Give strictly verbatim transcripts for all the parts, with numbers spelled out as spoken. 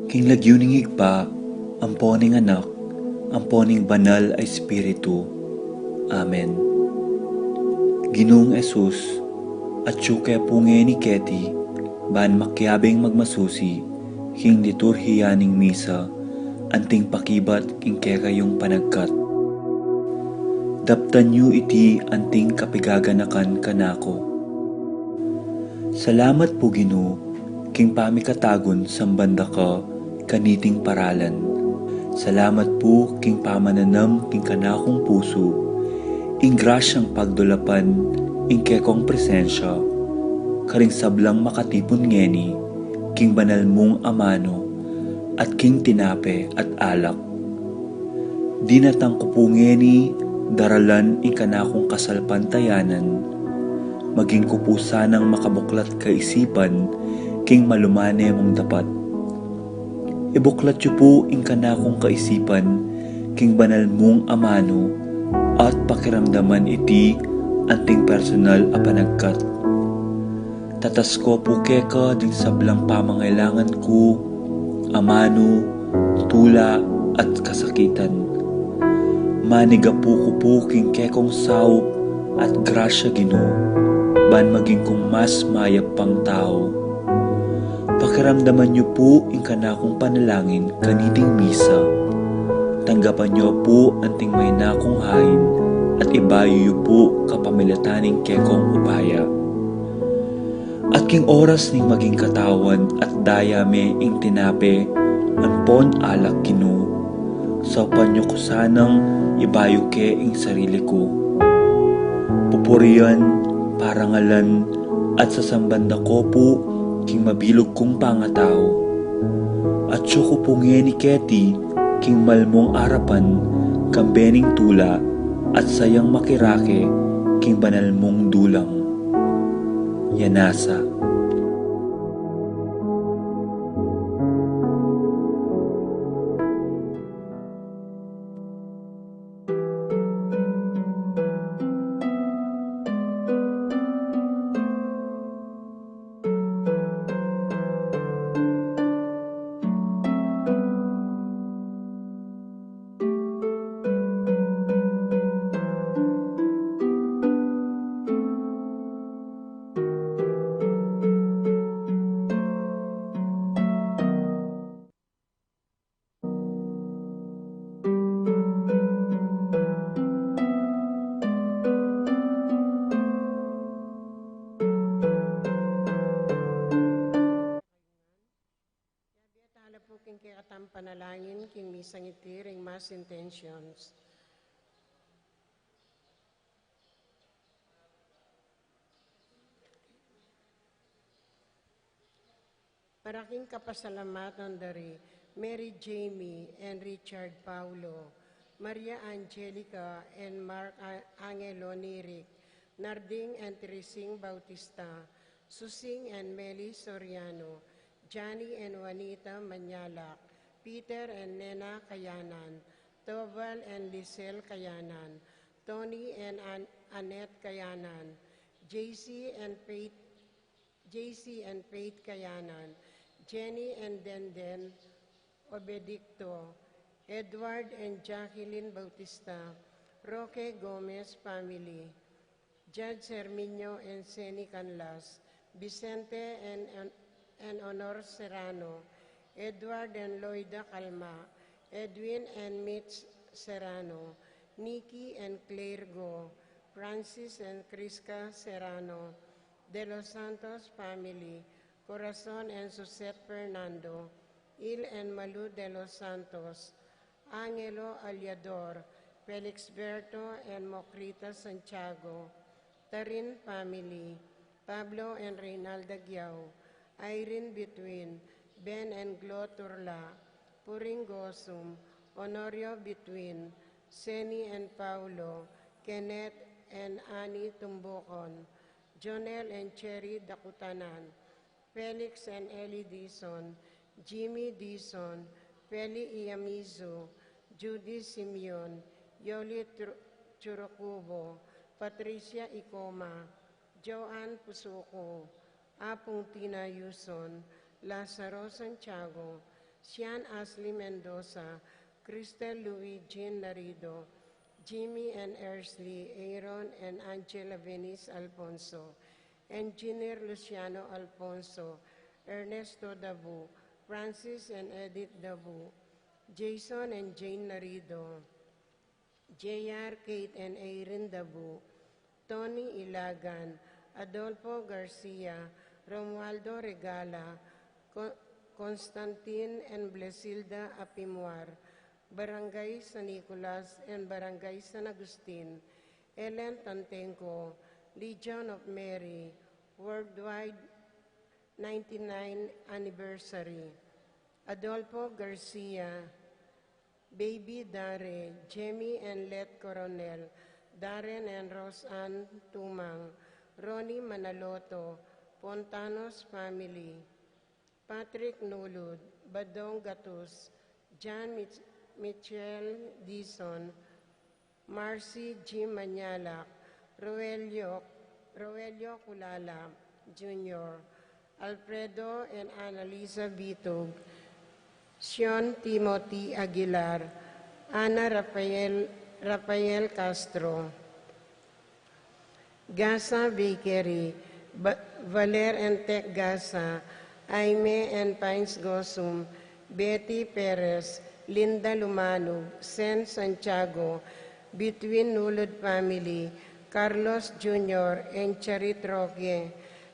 King lagyu ning Ibpa, ampo ning Anak, ampo ning Banal a Espiritu. Amen. Ginung Jesus, atyu ke pu ngeni keti, ban makiabing magmasusi king liturhiya ning misa, anting pakibat king kekayung panagkat. Daptan yu iti anting kapigaganakan kanaku. Salamat pu, Ginu, king pamikatagun samban da ka kaniting paralan. Salamat pu king pamananam king kanakung pusu ing grasyang pagdulapan ing kekong presensya karing sablang makatipun ngeni king banal mung amanu at king tinape at alak. Dinatang ku pu ngeni daralan ing kanakung kasalpantayanan, maging ku pu sanang makabuklat kaisipan king malumane mung dapat. Ibuklat yu pu ing kanakung kaisipan king banal mung amanu at pakiramdaman iti anting personal a panagkat. Tatas ku pu keka ding sablang pamangailangan ku, amanu, tula, at kasakitan. Manigapu ku pu king kekong saup at grasya, Ginu, ban maging kung mas mayap pang tau. Pakiramdaman yu pu ing kanakung panalangin kaniting misa. Tanggapan yu pu anting maina kung hain at ibayu yu pu kapamilatan ning kekong upaya. At king oras ning maging katawan at daya me ing tinape ampon alak, Ginu, saupan yu ku sanang ibayu ke ing sarili ku. Pupurian, parangalan, at sasamban da ko pu king mabilug kung pangatau. Atyu ku pu ngeni keti king malmung arapan kambe ning tula at sayang makirake king banal mung dulang. Yanasa. Yabe tala pu king kekatang panalangin king misang iti ring mass intentions. Para king kapasalamatan da ri Mary Jamie and Richard Paulo, Maria Angelica and Mark A-, Angelo Nirik, Narding and Teresing Bautista, Susing and Meli Soriano, Johnny and Juanita Manyalak, Peter and Nena Kayanan, Toval and Lisel Kayanan, Tony and An-, Annette Kayanan, J C and Faith, J C and Faith Kayanan, Jenny and Denden Obedicto, Edward and Jacqueline Bautista, Roque Gomez family, Judge Herminio and Seni Canlas, Vicente and, and, and Honor Serrano, Edward and Loida Calma, Edwin and Mitch Serrano, Nikki and Claire Go, Francis and Crisca Serrano, De Los Santos family, Corazon and Suzette Fernando, Il and Malu De Los Santos, Angelo Aliador, Felixberto and Mocrita Santiago, Tarin family, Pablo and Reynalda Giao, Irene Between, Ben and Glo Turla, Puring Gosum, Honorio Between, Seni and Paulo, Kenneth and Annie Tumbukon, Jonel and Cherry Dakutanan, Felix and Ellie Dizon, Jimmy Dizon, Feli Iyamizu, Judy Simeon, Yoli Tru-, Churukubo, Patricia Icoma, Joanne Pusuku, Apung Tina Yuson, Lazaro Santiago, Sian Ashley Mendoza, Crystal Louis Jean Narido, Jimmy and Ersley, Aaron and Angela Venice Alfonso, Engineer Luciano Alfonso, Ernesto Dabu, Francis and Edith Dabu, Jason and Jane Narido, J R, Kate and Irene Dabu, Tony Ilagan, Adolfo Garcia, Romualdo Regala, Co-, Constantine and Blesilda Apimuar, Barangay San Nicolas and Barangay San Agustin, Ellen Tantengco, Legion of Mary, Worldwide ninety-nine Anniversary, Adolfo Garcia, Baby Dare, Jemmy and Let Coronel, Darren and Rose Ann Tumang, Ronnie Manaloto, Pontanos family, Patrick Nulud, Badong Gatus, John Mich-, Michel Dizon, Marcy G. Mañalac, Roelio, Roelio Culala Junior, Alfredo and Annalisa Bitug, Sean Timothy Aguilar, Ana Rafael, Rafael Castro, Gasa Bakery, Ba-, Valer and Tech Gasa, Aime and Pines Gosum, Betty Perez, Linda Lumanug, Sen Santiago, Between Nulud family, Carlos Junior and Charit Roque,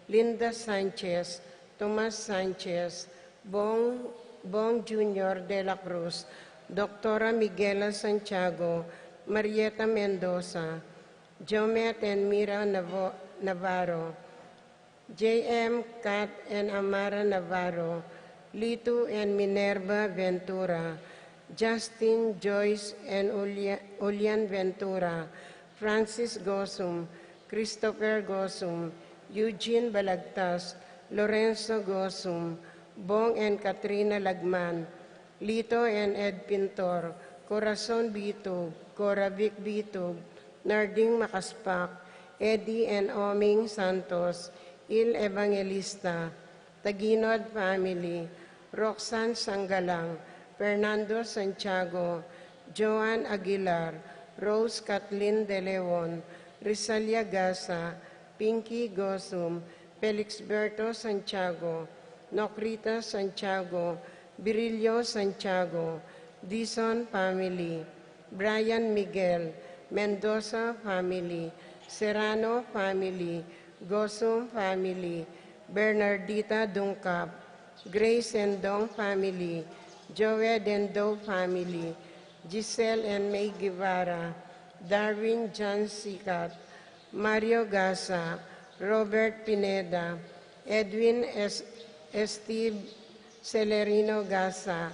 Linda Sanchez, Tomas Sanchez, Bong, Bong Junior de la Cruz, Doktora Miguela Santiago, Marieta Mendoza, Jomet and Mira Navo-, Navarro, J M, Kat and Amara Navarro, Litu and Minerva Ventura, Justin, Joyce and Ulia-, Ulian Ventura, Francis Gosum, Christopher Gosum, Eugene Balagtas, Lorenzo Gosum, Bong and Katrina Lagman, Lito and Ed Pintor, Corazon Bitug, Cora Vic Bitug, Narding Makaspak, Eddie and Oming Santos, Il Evangelista, Taginod family, Roxanne Sangalang, Fernando Santiago, Joan Aguilar, Rose Kathleen De Leon, Risalia Gasa, Pinky Gosum, Felixberto Santiago, Nocrita Santiago, Virilio Santiago, Dizon family, Brian Miguel, Mendoza family, Serrano family, Gosum family, Bernardita Dungcap, Grace and Dong family, Joed and Doe family, Giselle and May Guevara, Darwin John Sicat, Mario Gasa, Robert Pineda, Edwin Es-, Steve Celerino Gasa,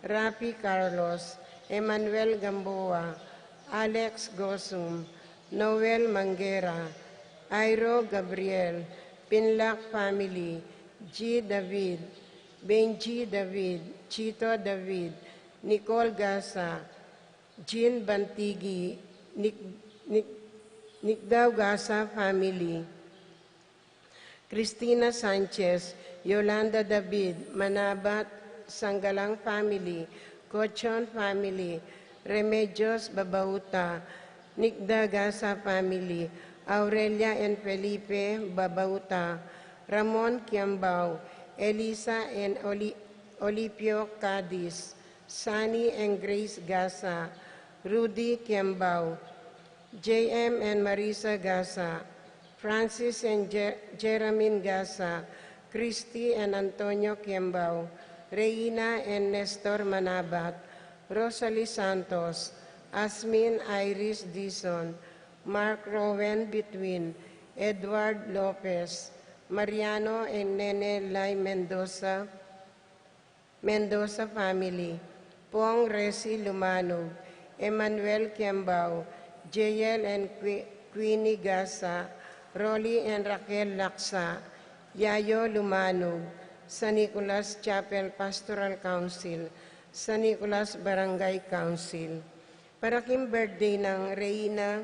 Rafi Carlos, Emmanuel Gamboa, Alex Gosum, Noel Manguera, Airo Gabriel, Pinlac family, G David, Benji David, Chito David, Nicole Gasa, Jean Bantigi, Nic-, Nic-, Nicdao Gasa family, Cristina Sanchez, Yolanda David, Manabat Sangalang family, Cochon family, Remedios Babauta, Nicda Gasa family, Aurelia and Felipe Babauta, Ramon Kiambao, Elisa and Oli-, Olipio Cadiz, Sunny and Grace Gasa, Rudy Kiambao, J M and Marisa Gasa, Francis and Je-, Jeramin Gasa, Christy and Antonio Kiambao, Reina and Nestor Manabat, Rosalie Santos, Asmin Iris Dizon, Mark Rowen Between, Edward Lopez, Mariano and Nene Lai Mendoza, Mendoza family, Pong Resi Lumanug, Emmanuel Kiambao, J L and Qui-, Queenie Gasa, Rolly and Raquel Laksa, Yayo Lumanug, San Nicolas Chapel Pastoral Council, San Nicolas Barangay Council. Para king birthday nang Reina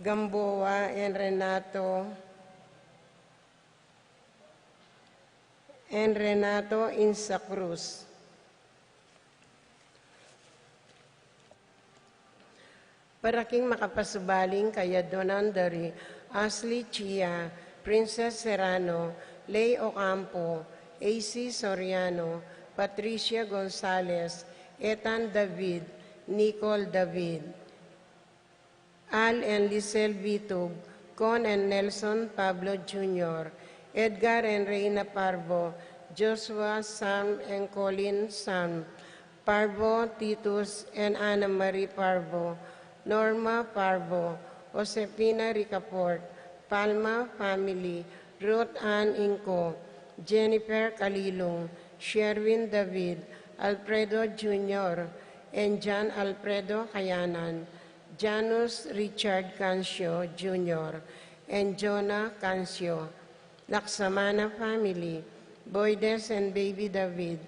Gamboa and Renato and Renato Insacruz. Para king makapasubaling kayadwanan da ri Ashley Chia, Princess Serrano, Lay Ocampo, A C Soriano, Patricia Gonzalez, Ethan David, Nicole David, Al and Lisel Vitug, Con and Nelson Pablo Junior, Edgar and Reina Parbo, Joshua Sam and Colin Sam Parbo, Titus and Ana Marie Parbo, Norma Parbo, Josefina Ricaport, Palma family, Ruth Ann Inco, Jennifer Kalilung, Sherwin David, Alfredo Junior, and John Alfredo Kayanan, Janus Richard Cancio Junior, and Jonah Cancio, Laksamana family, Boydes and Baby David,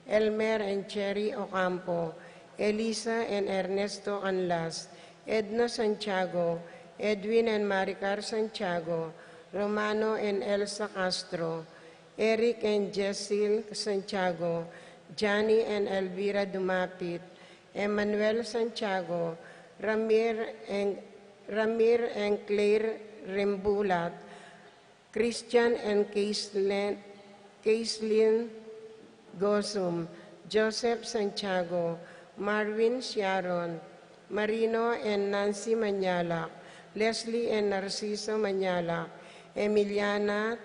Elmer and Cherry Ocampo, Elisa and Ernesto Canlas, Edna Santiago, Edwin and Maricar Santiago, Romano and Elsa Castro, Eric and Jessel Santiago, Johnny and Elvira Dumapit, Emmanuel Santiago, Ramir and, Ramir and Claire Rembulat, Christian and Caislin, Caislin Gosum, Joseph Santiago, Marvin Sharon, Marino and Nancy Mañala, Leslie and Narciso Mañala, Emiliana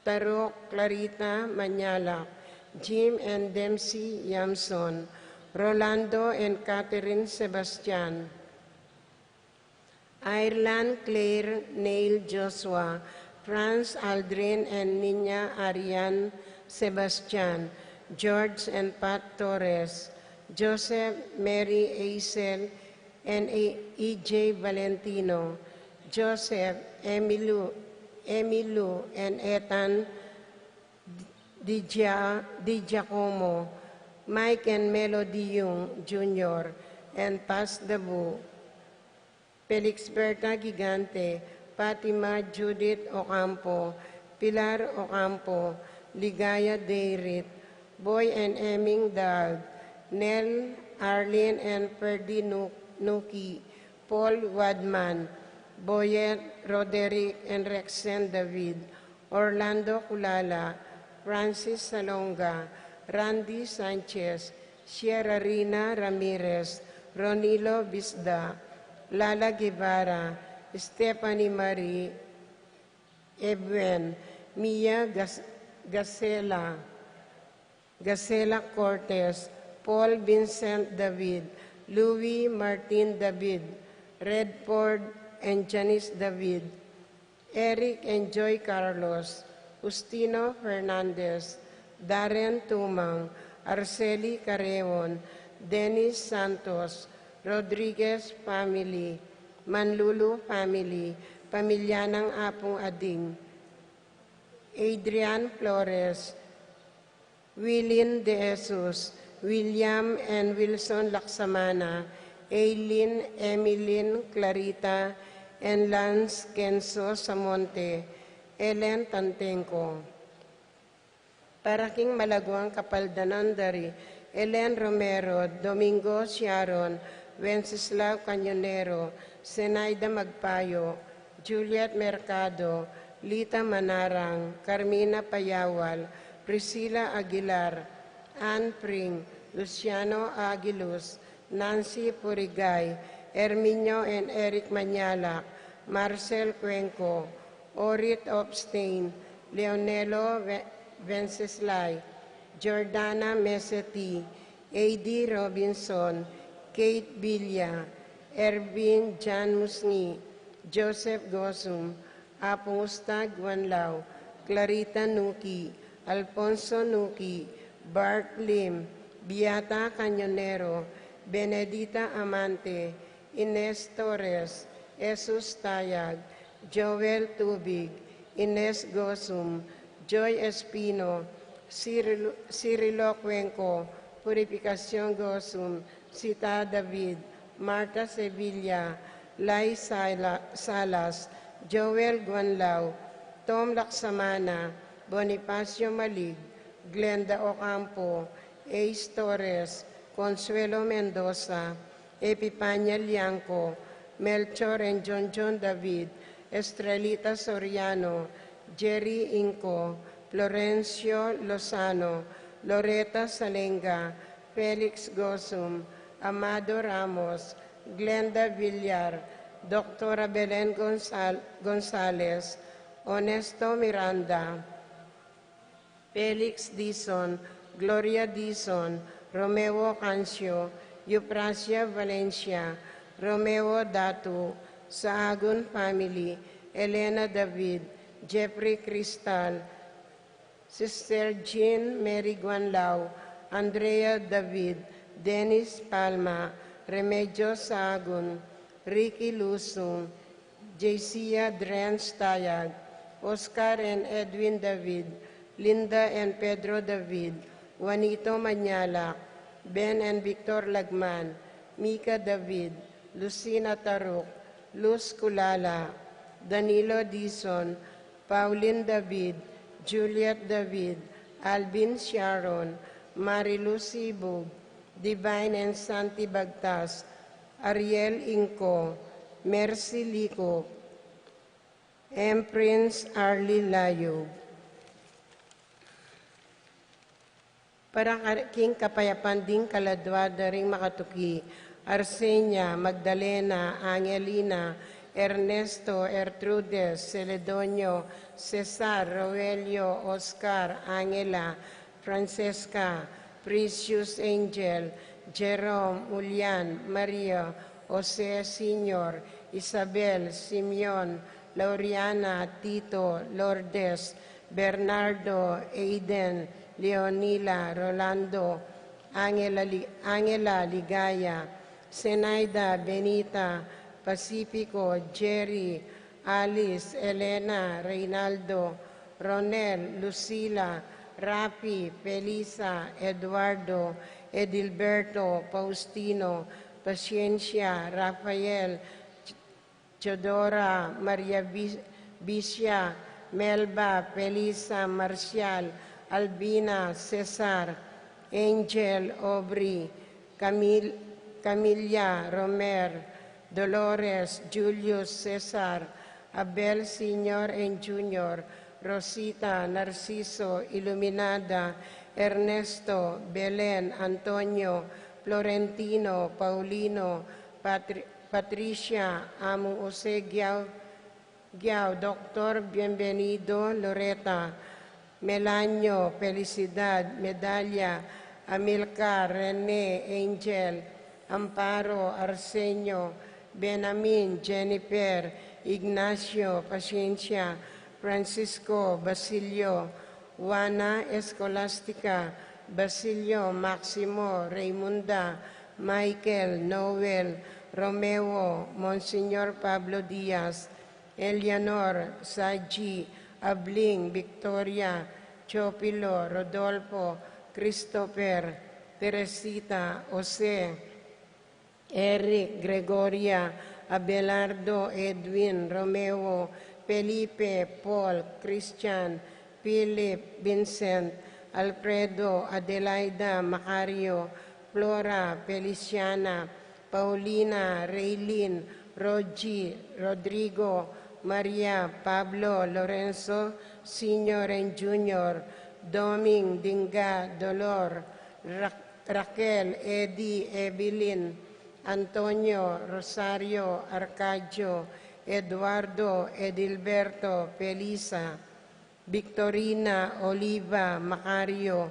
Taro, Clarita Mañala, Jim and Dempsey Yamson, Rolando and Catherine Sebastian, Ireland Claire Neil Joshua, Franz Aldrin and Nina Arian Sebastian, George and Pat Torres, Joseph Mary Aisel and E J Valentino, Joseph, Emilu, Emilu and Ethan Di Gia, Di Giacomo, Mike and Melody Young Junior, and Paz Dabu, Felix Berta Gigante, Fatima Judith Ocampo, Pilar Ocampo, Ligaya Deirit, Boy and Eming Daag, Nel, Arlene and Ferdy Nu-, Nuki, Paul Wadman, Boyet Roderick and Rexen David, Orlando Culala, Francis Salonga, Randy Sanchez, Sierra Rina Ramirez, Ronilo Bisda, Lala Guevara, Stephanie Marie Ebuen, Mia Gas-, Gasela, Gasela Cortez, Paul Vincent David, Louis Martin David, Redford and Janice David, Eric and Joy Carlos, Justino Fernandez, Darren Tumang, Arceli Careon, Dennis Santos, Rodriguez family, Manlulu family, pamilya nang Apung Ading, Adrian Flores, Wilin De Jesus, William and Wilson Laksamana, Aileen, Emilyn, Clarita, and Lance Kenzo Samonte, Ellen Tantenco. Para king malaguang kapaldanan da ri Ellen Romero, Domingo Sharon, Wenceslao Cañonero, Zenaida Magpayo, Juliet Mercado, Lita Manarang, Carmina Payawal, Priscilla Aguilar, Ann Pring, Luciano Aguiluz, Nancy Purigay, Herminio and Eric Mañala, Marcel Cuenco, Orit Opstein, Leonelo Ve-, Venceslay, Jordana Meseti, A D Robinson, Kate Villa, Ervin Jan Musngi, Joseph Gosum, Apung Ustag Guanlao, Clarita Nuki, Alfonso Nuki, Bart Lim, Beata Cañonero, Benedita Amante, Ines Torres, Jesus Tayag, Joel Tubig, Ines Gosum, Joy Espino, Cirilo, Cirilo Cuenco, Purificacion Gosum, Sita David, Martha Sevilla, Lai Sala-, Salas, Joel Guanlao, Tom Laksamana, Bonifacio Malig, Glenda Ocampo, Ace Torres, Consuelo Mendoza, Epipania Liangco, Melchor and John John David, Estrelita Soriano, Jerry Inco, Florencio Lozano, Loreta Salenga, Felix Gosum, Amado Ramos, Glenda Villar, Doctora Belen Gonzal- Gonzalez, Onesto Miranda, Felix Dizon, Gloria Dizon, Romeo Cancio, Euprasia Valencia, Romeo Datu, Saagun family, Elena David, Jeffrey Cristal, Sister Jean Mary Guanlao, Andrea David, Dennis Palma, Remedios Saagun, Ricky Lusung, Jaycia Drenz Tayag, Oscar and Edwin David, Linda and Pedro David, Juanito Mañalac, Ben and Victor Lagman, Mika David, Lucina Taruk, Luz Culala, Danilo Dizon, Pauline David, Juliet David, Alvin Sharon, Marilu Sibug, Divine and Santi Bagtas, Ariel Inco, Mercy Lico, M Prince Arlie Layug. Para kar- king kapayapan ding kaladua da ring makatuki, Arsenia, Magdalena, Angelina, Ernesto, Ertrudes, Celedonio, Cesar, Roelio, Oscar, Angela, Francesca, Precious, Angel, Jerome, Julian, Maria, Jose Senior, Isabel, Simeon, Lauriana, Tito, Lourdes, Bernardo, Aiden, Leonila, Rolando, Angela, Li- Angela Ligaya, Zenaida, Benita, Pacifico, Jerry, Alice, Elena, Reynaldo, Ronel, Lucila, Rafi, Felisa, Eduardo, Edilberto, Faustino, Paciencia, Rafael, Teodora, Maria Bi- Bicia, Melba, Felisa, Marcial, Albina, Cesar, Angel, Aubrey, Camil- Camilla, Romer, Dolores, Julius, Cesar, Abel Senior and Junior, Rosita, Narciso, Iluminada, Ernesto, Belen, Antonio, Florentino, Paulino, Patri- Patricia, Amu Jose Guiao, Guiao, Doctor Bienvenido, Loreta, Melanio, Felicidad, Medalia, Amilcar, Rene, Angel, Amparo, Arsenio, Benamin, Jennifer, Ignacio, Paciencia, Francisco, Basilio, Juana, Escolastica, Basilio, Maximo, Raymunda, Michael, Noel, Romeo, Monsignor Pablo Diaz, Eleanor, Saji, Abling, Victoria, Teofilo, Rodolfo, Christopher, Teresita, Jose, Eric, Gregoria, Abelardo, Edwin, Romeo, Felipe, Paul, Christian, Philip, Vincent, Alfredo, Adelaida, Macario, Flora, Feliciana, Paulina, Raylin, Rogie, Rodrigo, Maria, Pablo, Lorenzo, Senior and Junior, Doming, Dinga, Dolor, Ra- Raquel, Eddie, Evelyn, Antonio, Rosario, Arcadio, Eduardo, Edilberto, Felisa, Victorina, Oliva, Macario,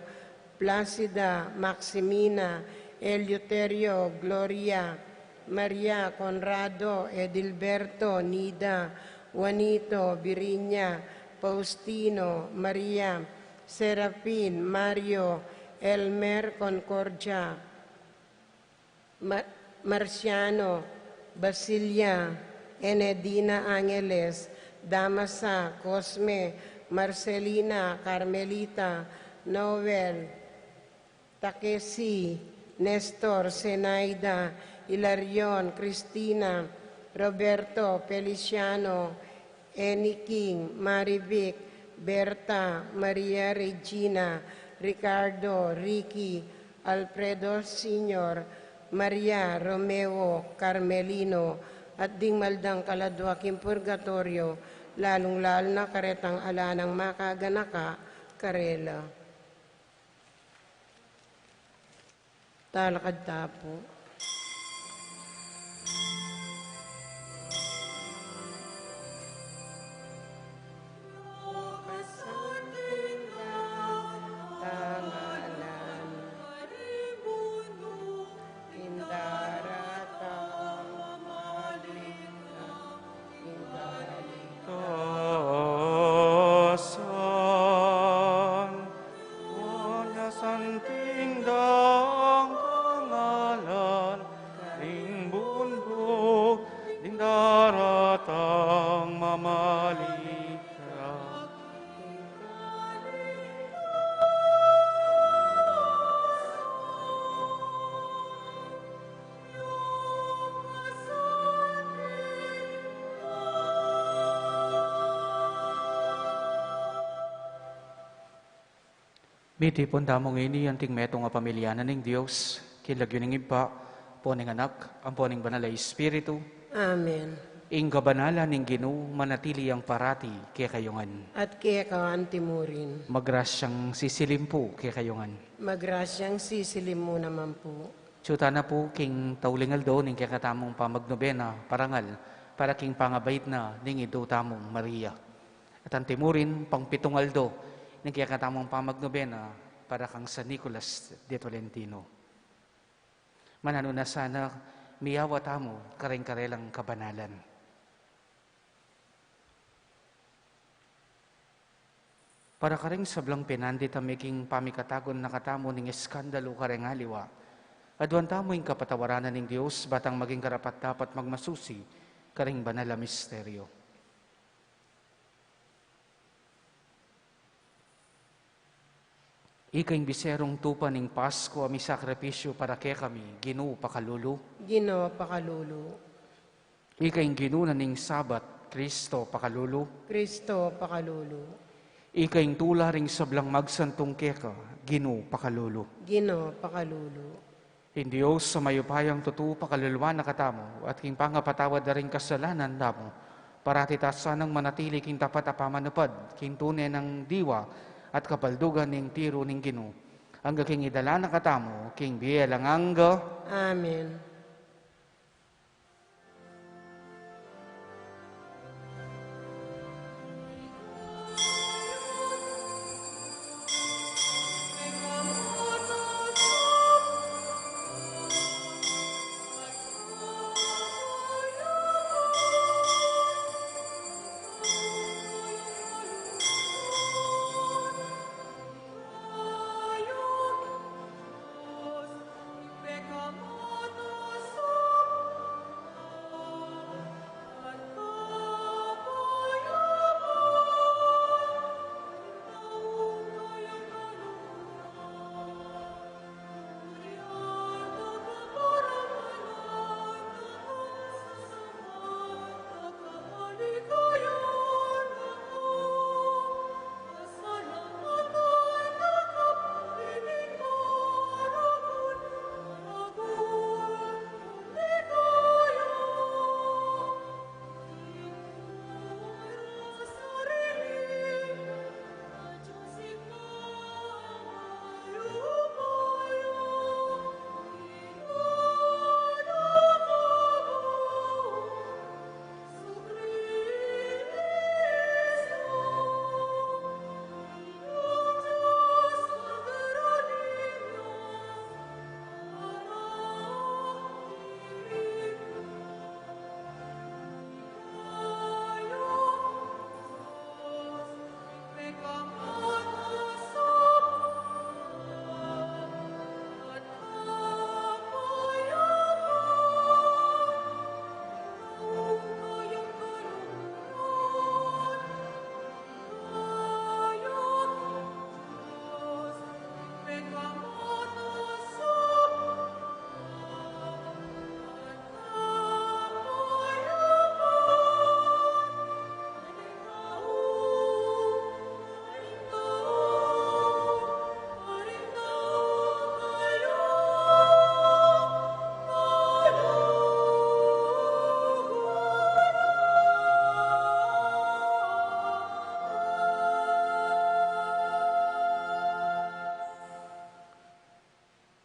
Placida, Maximina, Eleuterio, Gloria, Maria, Conrado, Edilberto, Nida, Juanito, Virinia, Faustino, Maria, Serafin, Mario, Elmer, Concordia, Ma- Marciano, Basilia, Enedina, Angeles, Damasa, Cosme, Marcelina, Carmelita, Noel, Takesi, Nestor, Zenaida, Hilarion, Cristina, Roberto, Feliciano, Eniking, Marivic, Berta, Maria Regina, Ricardo, Ricky, Alfredo Senior, Maria Romeo Carmelino, at ding maldang kaladua king purgatoryo, lalung-lalu na karetang ala nang makaganaka karela. Talakad ta pu. Tasan, o nasanting dang kangalan, ring bunduk ding daratang mamalik ka. Mitipun tamu ngeni anting metung a pamilya na ning Dios, king lagyu ning Ibpa, ampo ning Anak, ampo ning Banal a Espiritu. Amen. Ing kabanalan ning Ginu manatili yang parati kekayu ngan. At keka antimurin. Magrasyang sisilim pu kekayu ngan. Magrasyang sisilim mu naman pu. Atyu tana pu king tauling aldo ning kekatamung pamagnobena, parangal para king pangabait na ning Indu tamung Maria. At antimurin, pangpitung aldo ning kekatamung pamagnobena para kang San Nicolas de Tolentino. Mananu na sana, miyawa tamu karing karelang kabanalan. Para karing sablang pinandit a miging pamikatagun na katamu ning eskandalu kareng aliwa, aduan tamu ing kapatawaran na ning Dios, ba tang maging karapat-dapat magmasusi karing banal a misteryo. Ika ing biserung tupa ning Pasku a misakripisyu para kekami, Ginu, pakalulu. Ginu, pakalulu. Ika ing Ginu na ning Sabat, Kristo, pakalulu. Kristo, pakalulu. Ika ing tula ring sablang magsantung keka, Ginu, pakalulu. Ginu, pakalulu. Ing Dios a mayupayang tutu pakaluluan na katamu, at king pangapatawad da ring kasalanan tamu, parati ta sanang manatili king tapat a pamanupad king tune nang diwa at kabaldugan ning tiru ning Ginu, angga king idala na katamu king bie alang angga. Amen.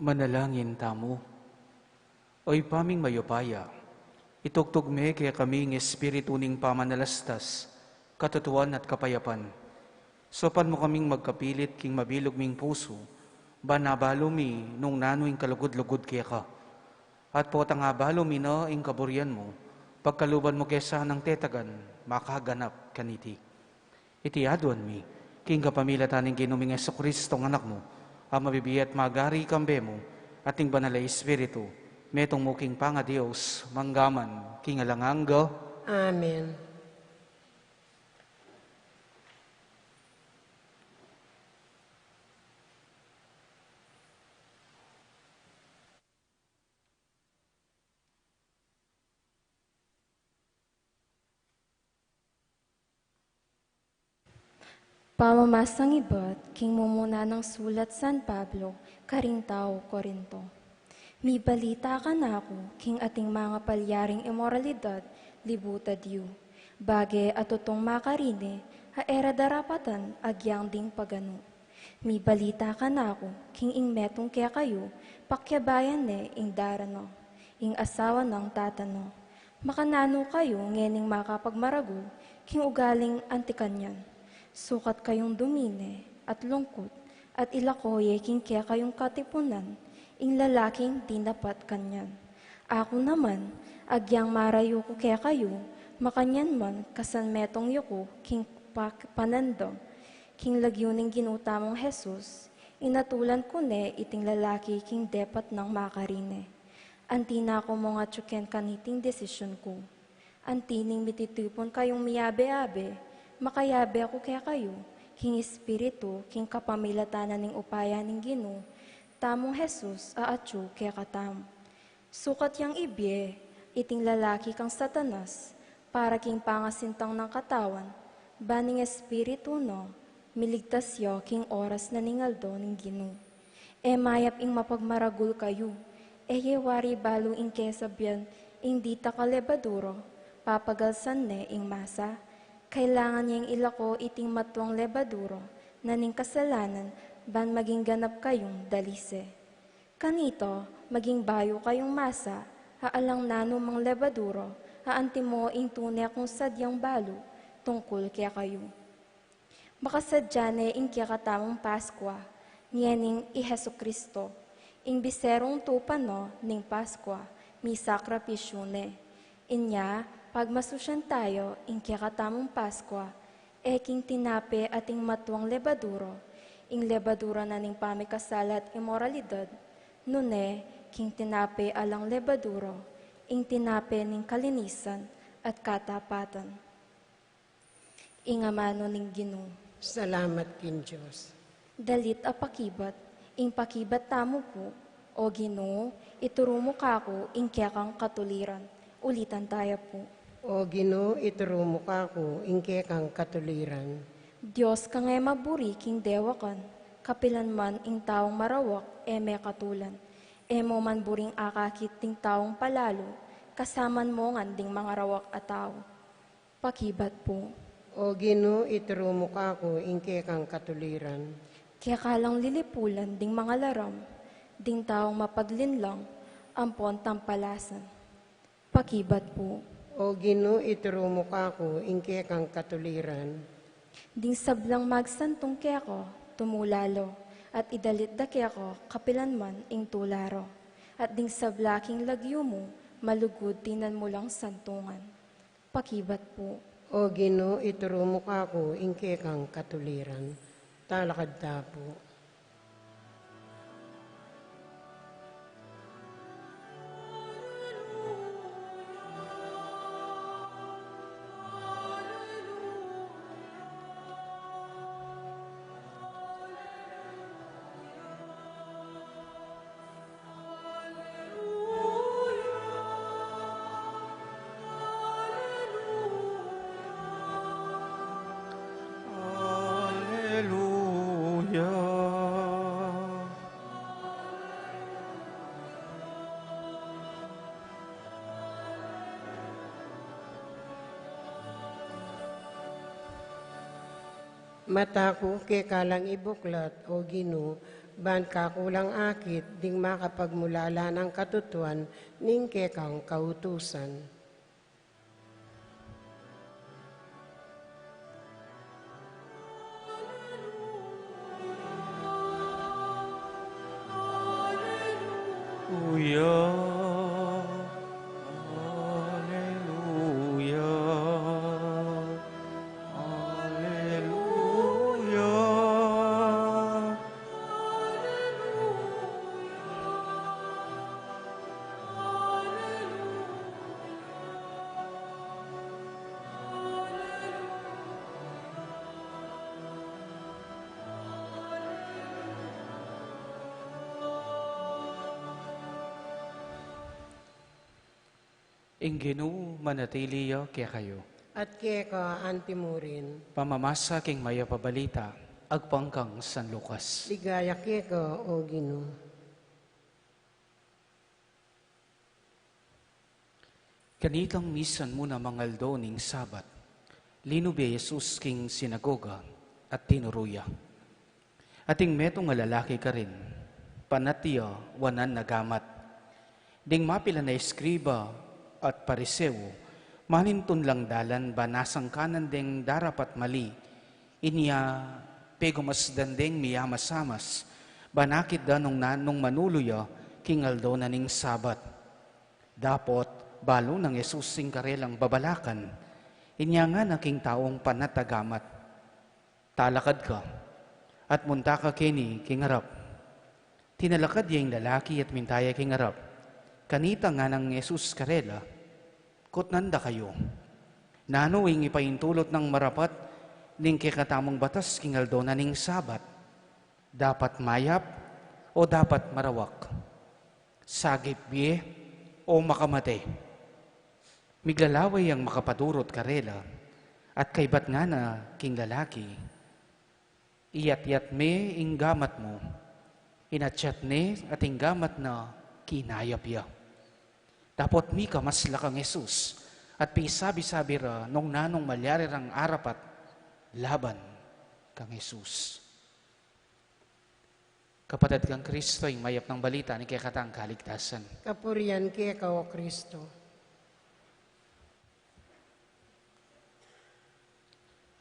Manalangin tamu. O Ibpa ming mayupaya, itugtug me kekami ing espiritu ning pamanalastas, katutuan at kapayapan. Saupan mu kaming magkapilit king mabilug ming pusu, ban abalu mi nung nanu ing kalugud-lugud keka. At potang abalu mi na ing kaburian mu, pagkaluban mu ke sanang tetagan, makaganap kaniti. Iti aduan mi, king kapamilatan ning Ginu ming Jesucristo, Anak mu, a mabibie at magari kambe mu, at ning Banal a Espiritu, metung mu king pangaDios, manggaman king alang angga. Amen. Pamamasang ibat king mumuna nang sulat San Pablo karing taga Corinto. Mibalita kanaku king ating mangapalyaring imoralidad, libutad yu. Bage a tutung makarine, a e ra darapatan agyang ding paganu. Mibalita kanaku king ing metung kekayu, pakyabayan ne ing dara na, ing asawa nang tata na. Makananu kayu ngening makapagmaragul king ugaling anti kanyan? Sukat kayung dumine at lungkut, at ilako ye king kekayung katipunan ing lalaking dinapat kanyan. Aku naman, agyang marayu ku kekayu, makanyan man kasan metung yu ku king pak-, panandam, king lagyu ning Ginu tamung Jesus, inatulan ku ne iting lalaki king depat nang makarine. Anti na ku mung atyu ken kaniting desisyun ku. Anti ning mititipun kayung miyabe-abe, makayabe ku kekayu, king espiritu, king kapamilatan na ning upaya ning Ginu tamung Jesus a atyu kekatamu. Sukat yang ibie iting lalaki kang Satanas, para king pangasintang nang katawan, ban ing espiritu na miligtas ya king oras na ning aldo ning Ginu. E mayap ing mapagmaragul kayu, e ye wari balu ing kesabian ing ditak a lebadura, papagalsan ne ing masa. Kailangan yeng ilako iting matuang lebadura na ning kasalanan, ban maging ganap kayung dalise. Kanita, maging bayu kayung masa, a alang nanumang lebadura, a antimo ing tune kung sadyang balu tungkul kekayu. Makasadya ne ing kekatamung Paskua, ngening i Jesucristo, ing biserung tupa na ning Paskua, misakripisyu ne. Inya, pagmasusyan tayu ing kekatamung Paskua, e king tinape ating matuang lebadura, ing lebadura na ning pamikasala at imoralidad, nune king tinape alang lebadura, ing tinape ning kalinisan at katapatan. Ing amanu ning Ginu. Salamat king Dios. Dalit a pakibat, ing pakibat tamu pu, O Ginu, ituru mu kaku ing kekang katuliran. Ulitan taya pu. O Ginu, ituru mu kaku ing kekang katuliran. Dios kang e maburi king dewakan, kapilan man ing taung marawak e mekatulan. E mu man buring akakit ding taung palalu, kasaman mu ngan ding mangarawak a tau. Pakibat pu. O Ginu, ituru mu kaku ing kekang katuliran. Keka lang lilipulan ding mangalaram, ding taung mapaglinlang ampon tampalasan. Pakibat pu. O Ginu, ituru mu kaku ing kekang katuliran. Ding sablang magsantung keka, tumula la, at idalit da keka kapilan man ing tula ra. At ding sabla king lagyu mu, malugud tinan mu lang santungan. Pakibat pu. O Ginu, ituru mu kaku ing kekang katuliran. Talakad ta pu. Alleluia. Mata ku keka lang ibuklat, O Ginu, Ban kakulang akit, ding makapagmulala nang katutuan ning kekang kautusan. Alleluia, alleluia, alleluia. Ing Ginu manatili ya kekayu. At keka antimurin. Pamamasa king mayap a balita agpang kang San Lucas. Ligaya keka, O Ginu. Kanitang misan mu namang aldo ning Sabat, linub ya i Jesus king sinagoga at tinuru ya. Ating metung a lalaki karin, panat ya wanan a gamat. Ding mapilan a eskriba at Pariseo, malintun lang dalan ban asangkanan deng darapat mali, inya pegumasdan deng miyamas-amas, ban akit da nung nanung manulu ya king aldo na ning Sabat. Dapot balu nang Jesus ing karelang babalakan, inya ngana king taung panat a gamat, "Talakad ka, at munta ka keni king arap." Tinalakad ya ing lalaki at minta ya king arap. Kanita ngana nang Jesus karela, "Kutnan da kayu, nanu ing ipaintulut nang marapat ning kekatamung batas king aldo na ning Sabat? Dapat mayap o dapat marawak? Sagip bie o makamate?" Miglalaway yang makapadurut karela, at kaybat ngana king lalaki, "Iyatyat me ing gamat mu." Inatyat ne at ing gamat na kinayap ya. Dapot mika mas la kang Jesus, at pisabi-sabi ra nung nanung malyari rang arapat laban kang Jesus. Kapatad kang Kristo, ing mayap nang balita ning kekatang kaligtasan. Kapurian keka, O Kristo.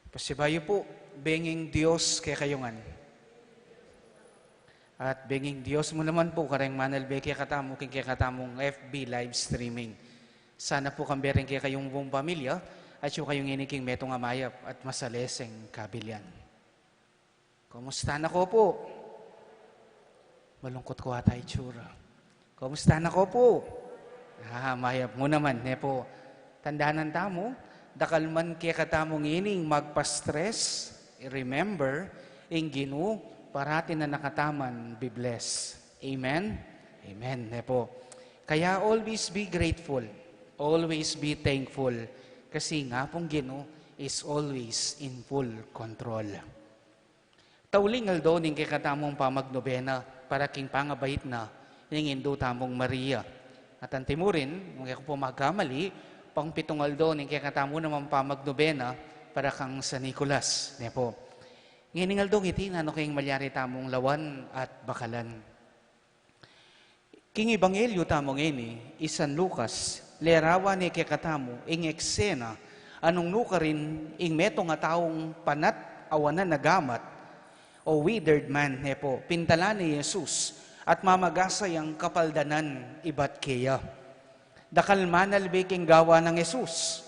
Pasibayu pu, benging Dios kekayu ngan. At benging Dios mu naman pu kareng manalbe kekatamu king kekatamung F B live streaming. Sana pu kambe ring kekayung buung pamilya, at yu kayung ini king metung a mayap at masaleseng kabilian. Kumusta na ko pu? Malungkut ko ata itsura. Kumusta na ko pu? Ah, mayap mu naman, ne pu? Tandanan tamu, dakal man kekatamu ngening magpa-stress, remember, ing Ginu parati na nakataman bibless. Amen? Amen, ne pu? Kaya always be grateful, always be thankful, kasi nga pung Ginu is always in full control. Tauling aldo ning kekatamung pamagnobena para king pangabait na ning Indu tamung Maria. At antimurin, nung e ku pu magkamali, pangpitung aldo ning kekatamu namang pamagnobena para kang San Nicolas, ne pu? Ngening aldong iti, nanu king malyari tamung lawan at bakalan? King Ebanghelyo tamu ngeni, i San Lucas, lerawan ne kekatamu ing eksena a nung nukarin ing metung a taung panat a wanan a gamat, o withered man, ne pu, pintalan ne i Jesus at mamagasa yang kapaldanan ibat keya. Dakal manalbe king gawan nang Jesus.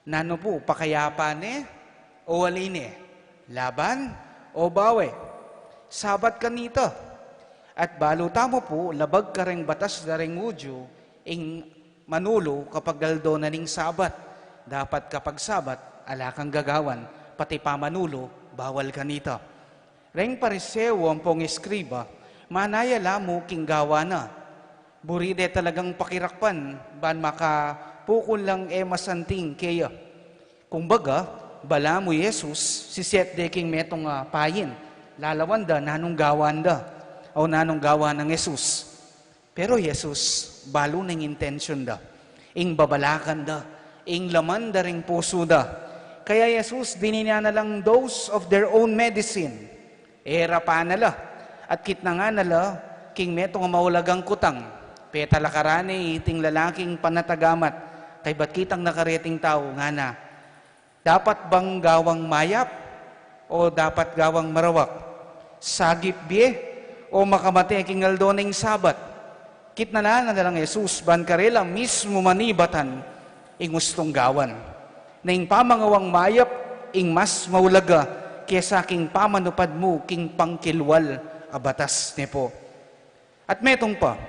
Nanu pu, pakayapan ne o ali ne? Laban o bawe? Sabat kanita. At balu tamu pu, labag kareng batas da ring Judio ing manulu kapag aldo na ning Sabat. Dapat kapag Sabat, ala kang gagawan, pati pamanulu, bawal kanita. Reng Pariseo ampong eskriba, manaya la mu king gawan na. Buri de talagang pakirakpan ban makapukul lang e masanting keya. Kumbaga, balamu i Jesus, siset de king metung a payin, lalawan da nanung gawan da, o nanung gawan nang Jesus. Pero i Jesus, balu ne ing intensyun da, ing babalakan da, ing laman da ring pusu da. Kaya i Jesus, dininan na lang dose of their own medicine. E ra panala, At kitnan na la, king metung a maulagang kutang, petalakaran ne iting lalaking panatagamat, kaybat kitang na kareting tau, ngana, "Dapat bang gawang mayap, o dapat gawang marawak? Sagip bie, o makamate king aldo ning Sabat?" Kitnan na la nang Jesus ban karela mismu manibatan ing ustung gawan. Na ing pamangawang mayap ing mas maulaga kesa king pamanupad mu king pangkilwal a batas, ne pu. At metung pa,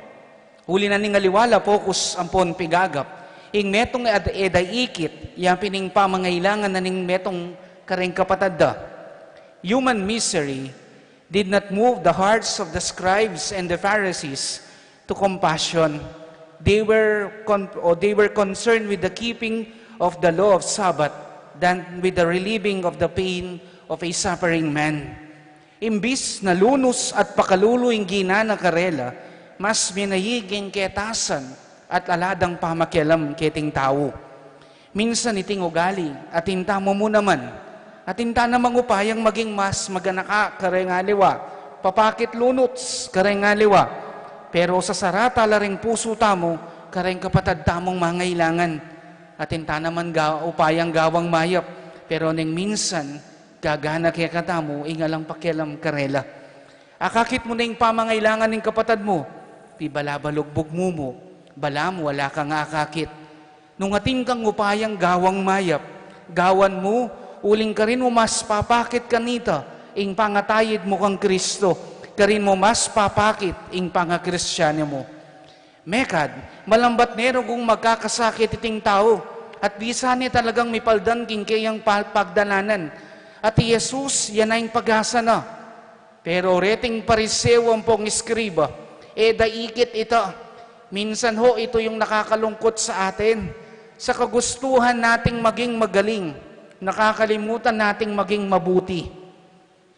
uli na ning aliwa la, focus ampon pigagap, ing metung e da ikit, ya pin ing pamangailangan na ning metung kareng kapatad da. Human misery did not move the hearts of the scribes and the Pharisees to compassion. They were con-, or they were concerned with the keeping of the law of Sabbath than with the relieving of the pain of a suffering man. Imbis na lunus at pakalulu ing gina na karela, mas minayig ing ketasan at ala dang pamakialam keting tau. Minsan iting ugali, atin tamu mu naman. Atin ta namang upayang maging mas maganaka kareng aliwa, papakit lunus kareng aliwa. Pero sasara tala ring pusu tamu kareng kapatad tamung mangailangan. Atin ta naman ga-, upayang gawang mayap, pero neng minsan, gagana kekatamu ing alang pakialam karela. Akakit mu na ing pamangailangan ning kapatad mu, pibalabalugbug mu mu, balamu ala kang akakit. Nung atin kang upayang gawang mayap, gawan mu, uling karin mu mas papakit kanita ing pangatayid mu kang Kristo, karin mu mas papakit ing pangakristiyanu mu. Mekad, malambat ne rugung magkakasakit iting tau, at bisa ne talagang mipaldan king keyang pa-, pagdalanan. At i Jesus, ya na ing pag-asa na. Pero reting Pariseo ampong eskriba, e da ikit ita. Minsan ho, ito yung nakakalungkot sa atin. Sa kagustuhan nating maging magaling, nakakalimutan nating maging mabuti.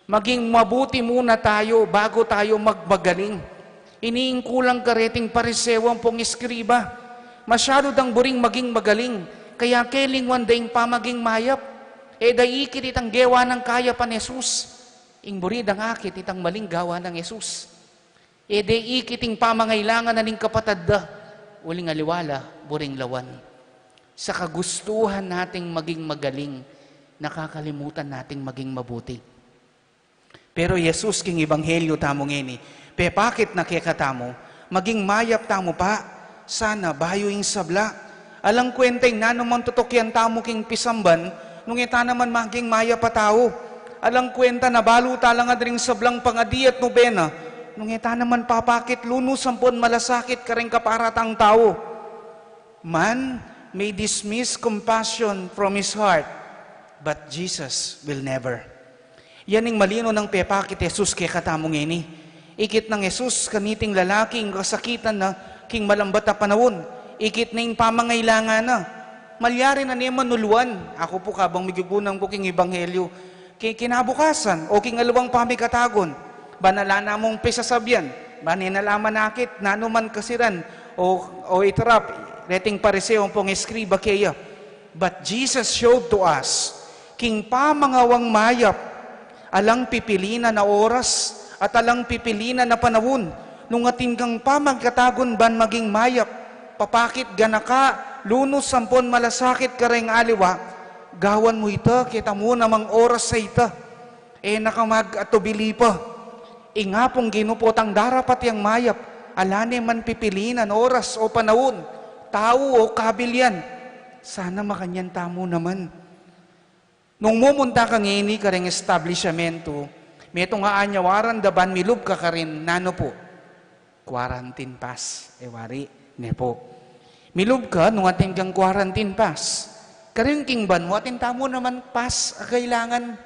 Maging mabuti muna tayo bago tayo magmagaling. Ini ing kulang kareting Pariseo ampong eskriba. Masyadu dang buring maging magaling, kaya kelingwan da ing pamaging mayap. E da ikit itang gewa nang kayapan Jesus. Ing buri dang akit itang maling gawa nang Jesus. E de ikit ing pamangailangan na ning kapatad da, uling aliwa la, buring lawan. Sa kagustuhan nating maging magaling, nakakalimutan nating maging mabuti. Pero Jesus, king ebanghelyo tamu ngeni, pepakit na kekatamu, maging mayap tamu pa, sana bayu ing sabla. Alang kwenta ing nanumang tutukian tamu king pisamban, nung e ta naman maging mayap a tau. Alang kwenta na balu tala ngad ring sablang pangadi at nubena, nung e ta naman papakit lunus ampon malasakit kareng kaparatang tau. Man may dismiss compassion from his heart, but Jesus will never. Yan ing malino nang pepakit Jesus kekatamu ngeni. Ikit nang Jesus kaniting lalaking kasakitan na king malambat a panaun. Ikit na ing pamangailangan na. Malyari na ne man uluan. Aku pu, kabang migugunang ku king ebanghelyo, ki-, kinabukasan o king aliwang pamikatagun, ban ala na mung pisasabyan, ban e na la manakit nanuman kasiran o, o itarap reting Pariseo ampong eskriba keya. But Jesus showed to us, king pamangawang mayap, alang pipilinan a oras at alang pipilinan a panaun, nung atin kang pamagkatagun ban maging mayap, papakit ganaka, lunus ampon malasakit kareng aliwa, gawan mu ita keta mu namang oras a ita. E na ka mag-atubili pa. Ing Apung Ginu potang darapat yang mayap, ala ne man pipilinan oras o panaun, tau o kabilian. Sana makanyan tamu naman. Nung mumunta ka ngeni kareng establisyamentu, metung a anyawaran da ban milub ka karin, nanu pu? Quarantine pass, e wari, ne pu. Milub ka nung atin kang quarantine pass. Karin king banua atin tamu naman pass a kailangan.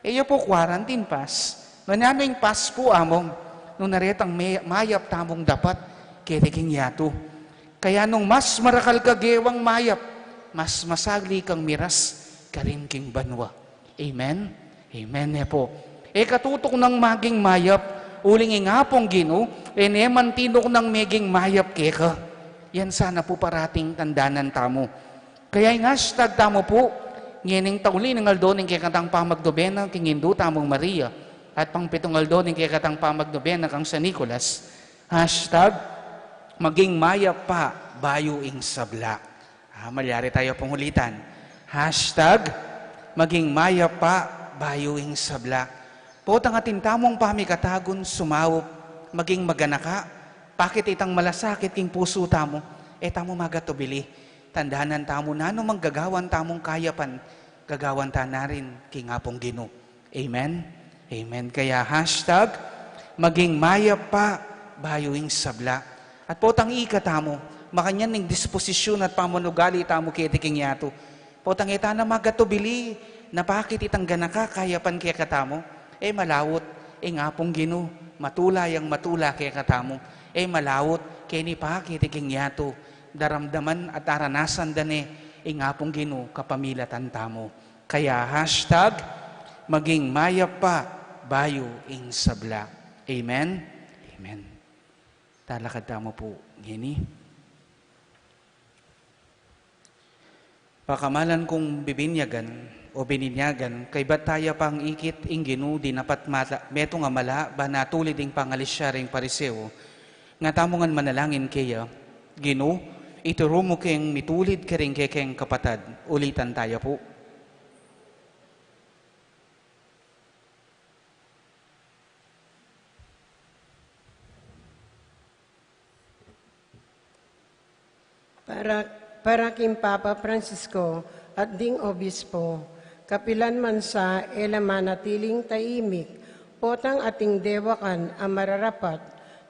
E ya pu quarantine pass. Nanu ing pass pu, among? Nung naretang me-, mayap tamung dapat keti king yatu. Kaya nung mas marakal ka gewang mayap, mas masagli kang miras karin king banua. Amen? Amen, ne pu. E ka tutuknang maging mayap, uling ing Apung Ginu, e ne man tinuknang meging mayap keka. Yan sana pu parating tandanan tamu. Kaya ing hashtag tamu pu, ngening tauli ning aldo ning kekatang pamagdobena king Indu tamung Maria, At pangpitung aldo ning kekatang pamagnobena kang San Nicolas, hashtag maging mayap pa bayu ing sabla. Ah, malyari tayo pong ulitan. Hashtag maging mayap pa bayu ing sabla. Potang atin tamung pamikatagun sumaup, maging maganaka, pakit itang malasakit king pusu tamu, e tamu magatubili. Tandanan tamu nanu mang gagawan tamung kayapan, gagawan ta na rin king Apung Ginu. Amen? Amen. Kaya hashtag maging mayap pa bayu ing sabla. At potang ika tamu, makanyan ning disposisyun at pamanugali tamu keti king yatu. Potang e ta na magatubili, na pakit itang ganaka kayapan kekatamu, e malaut ing Apung Ginu, matula yang matula kekatamu, e malaut keni pakit king yatu, daramdaman at aranasan da ne ing Apung Ginu kapamilatan tamu. Kaya hashtag maging mayap pa bayu ing sabla. Amen? Amen. Talakad tamu pu ngeni. Pakamalan kung bibinyagan o bininyagan, kaybat taya pang ikit ing Ginu dinapat mata, metung a mala, ban atulid ing pangalisya ring Pariseo. Nga tamu ngan manalangin keya, Ginu, ituru mu keng mitulid karing kekeng kapatad. Ulitan taya pu. Para, para king Papa Francisco at ding obispo, kapilan man sa e la manatiling taimik, potang ating dewakan a mararapat,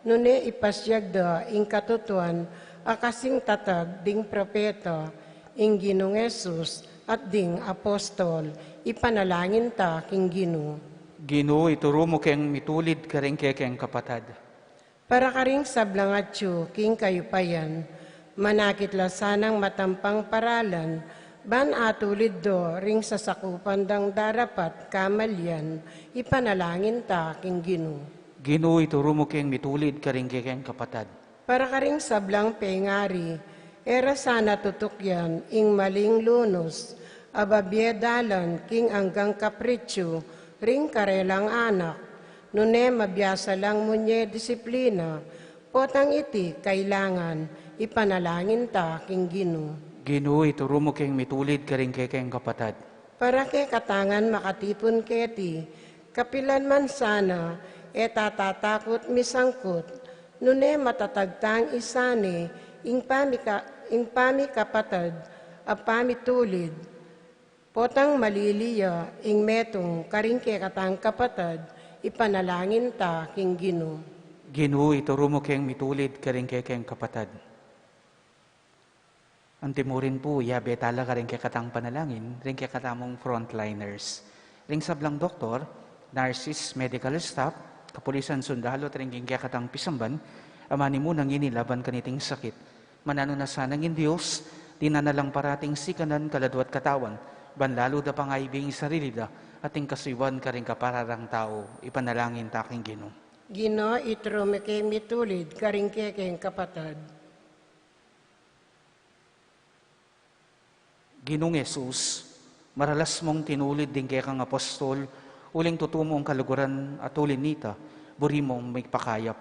nune ipasyag da ing katutuan a kasing tatag ding propeta, ing Ginung Jesus at ding apostol. Ipanalangin ta king Ginu. Ginu, ituru mu keng mitulid karing kekeng kapatad. Para karing sablang atyu king kayupayan, manakit la sanang matampang paralan, ban atulid do ring sasakupan dang darapat kamalian. Ipanalangin ta king Ginu. Ginu, ituru mu keng mitulid karing kekeng kapatad. Para karing sablang pengari, e ra sana tutukyan ing maling lunus, a babie dalan king anggang kapritsu ring karelang anak, nune mabiasa lang munye disiplina, potang iti kailangan. Ipanalangin ta king Ginu. Ginu, ituru mu keng mitulid karing kekeng kapatad. Para kekatang makatipun keti, kapilan man sana e tatatakut misangkut, nune matatag tang isane ing pamika-, ing pamikapatad a pamitulid, potang maliliya ing metung karing kekatang kapatad. Ipanalangin ta king Ginu. Ginu, ituru mu keng mitulid karing kekeng kapatad. Antimurin pu, yabe tala karing kekatang panalangin ring kekatamung frontliners, ring sablang doktor, nurses, medical staff, kapulisan, sundalu, at ring kekatang pisamban a manimunang ini laban kaniting sakit. Mananu na sanang ing Dios, dinan na lang parating sikanan, kaladua at katawan, ban lalu da pang aibing sarili da at ing kasuyuan karing kapararang tau. Ipanalangin ta king Ginu. Ginu, ituru mu keng mitulid karing kekeng kapatad. Ginung Jesus, maralas mung tinulid ding kekang apostol, uling tutu mung kaluguran at uli nita, buri mung migpakayap.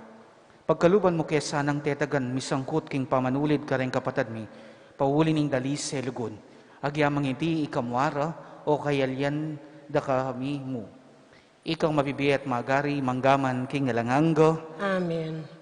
Pagkaluban mu ke sanang tetagan misangkut king pamanulid karing kapatad mi, pauli ning dalise lugud. Agyamang iti ika mu ara, o kayalian da kami mu. Ikang mabibie at magari, mangga man king alang angga. Amen.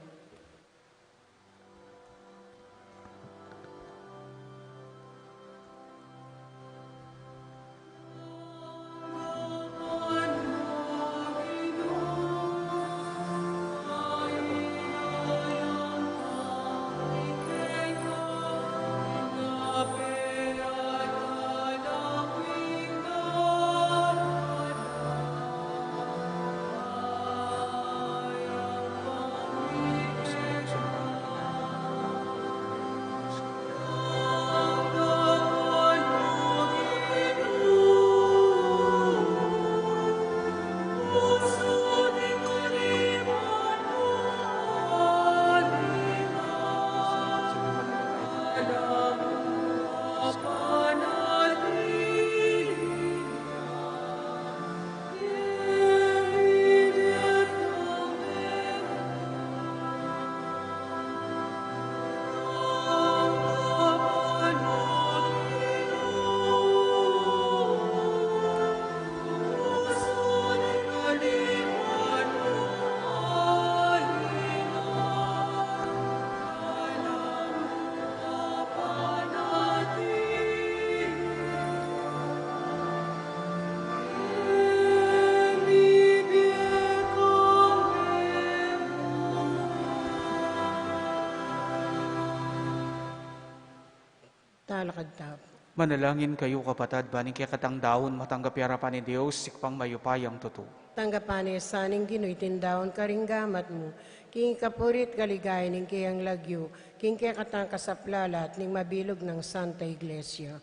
Manalangin kayu, kapatad, ban ing kekatang daun matanggap ya arapan ning Dios, Ibpang mayupayang tutu. Tanggapan na sa ning Ginu iting daun karing gamat mu, king kapurian at kaligayan ning keyang lagyu, king kekatang kasaplalan at ning mabilug nang Santa Iglesia.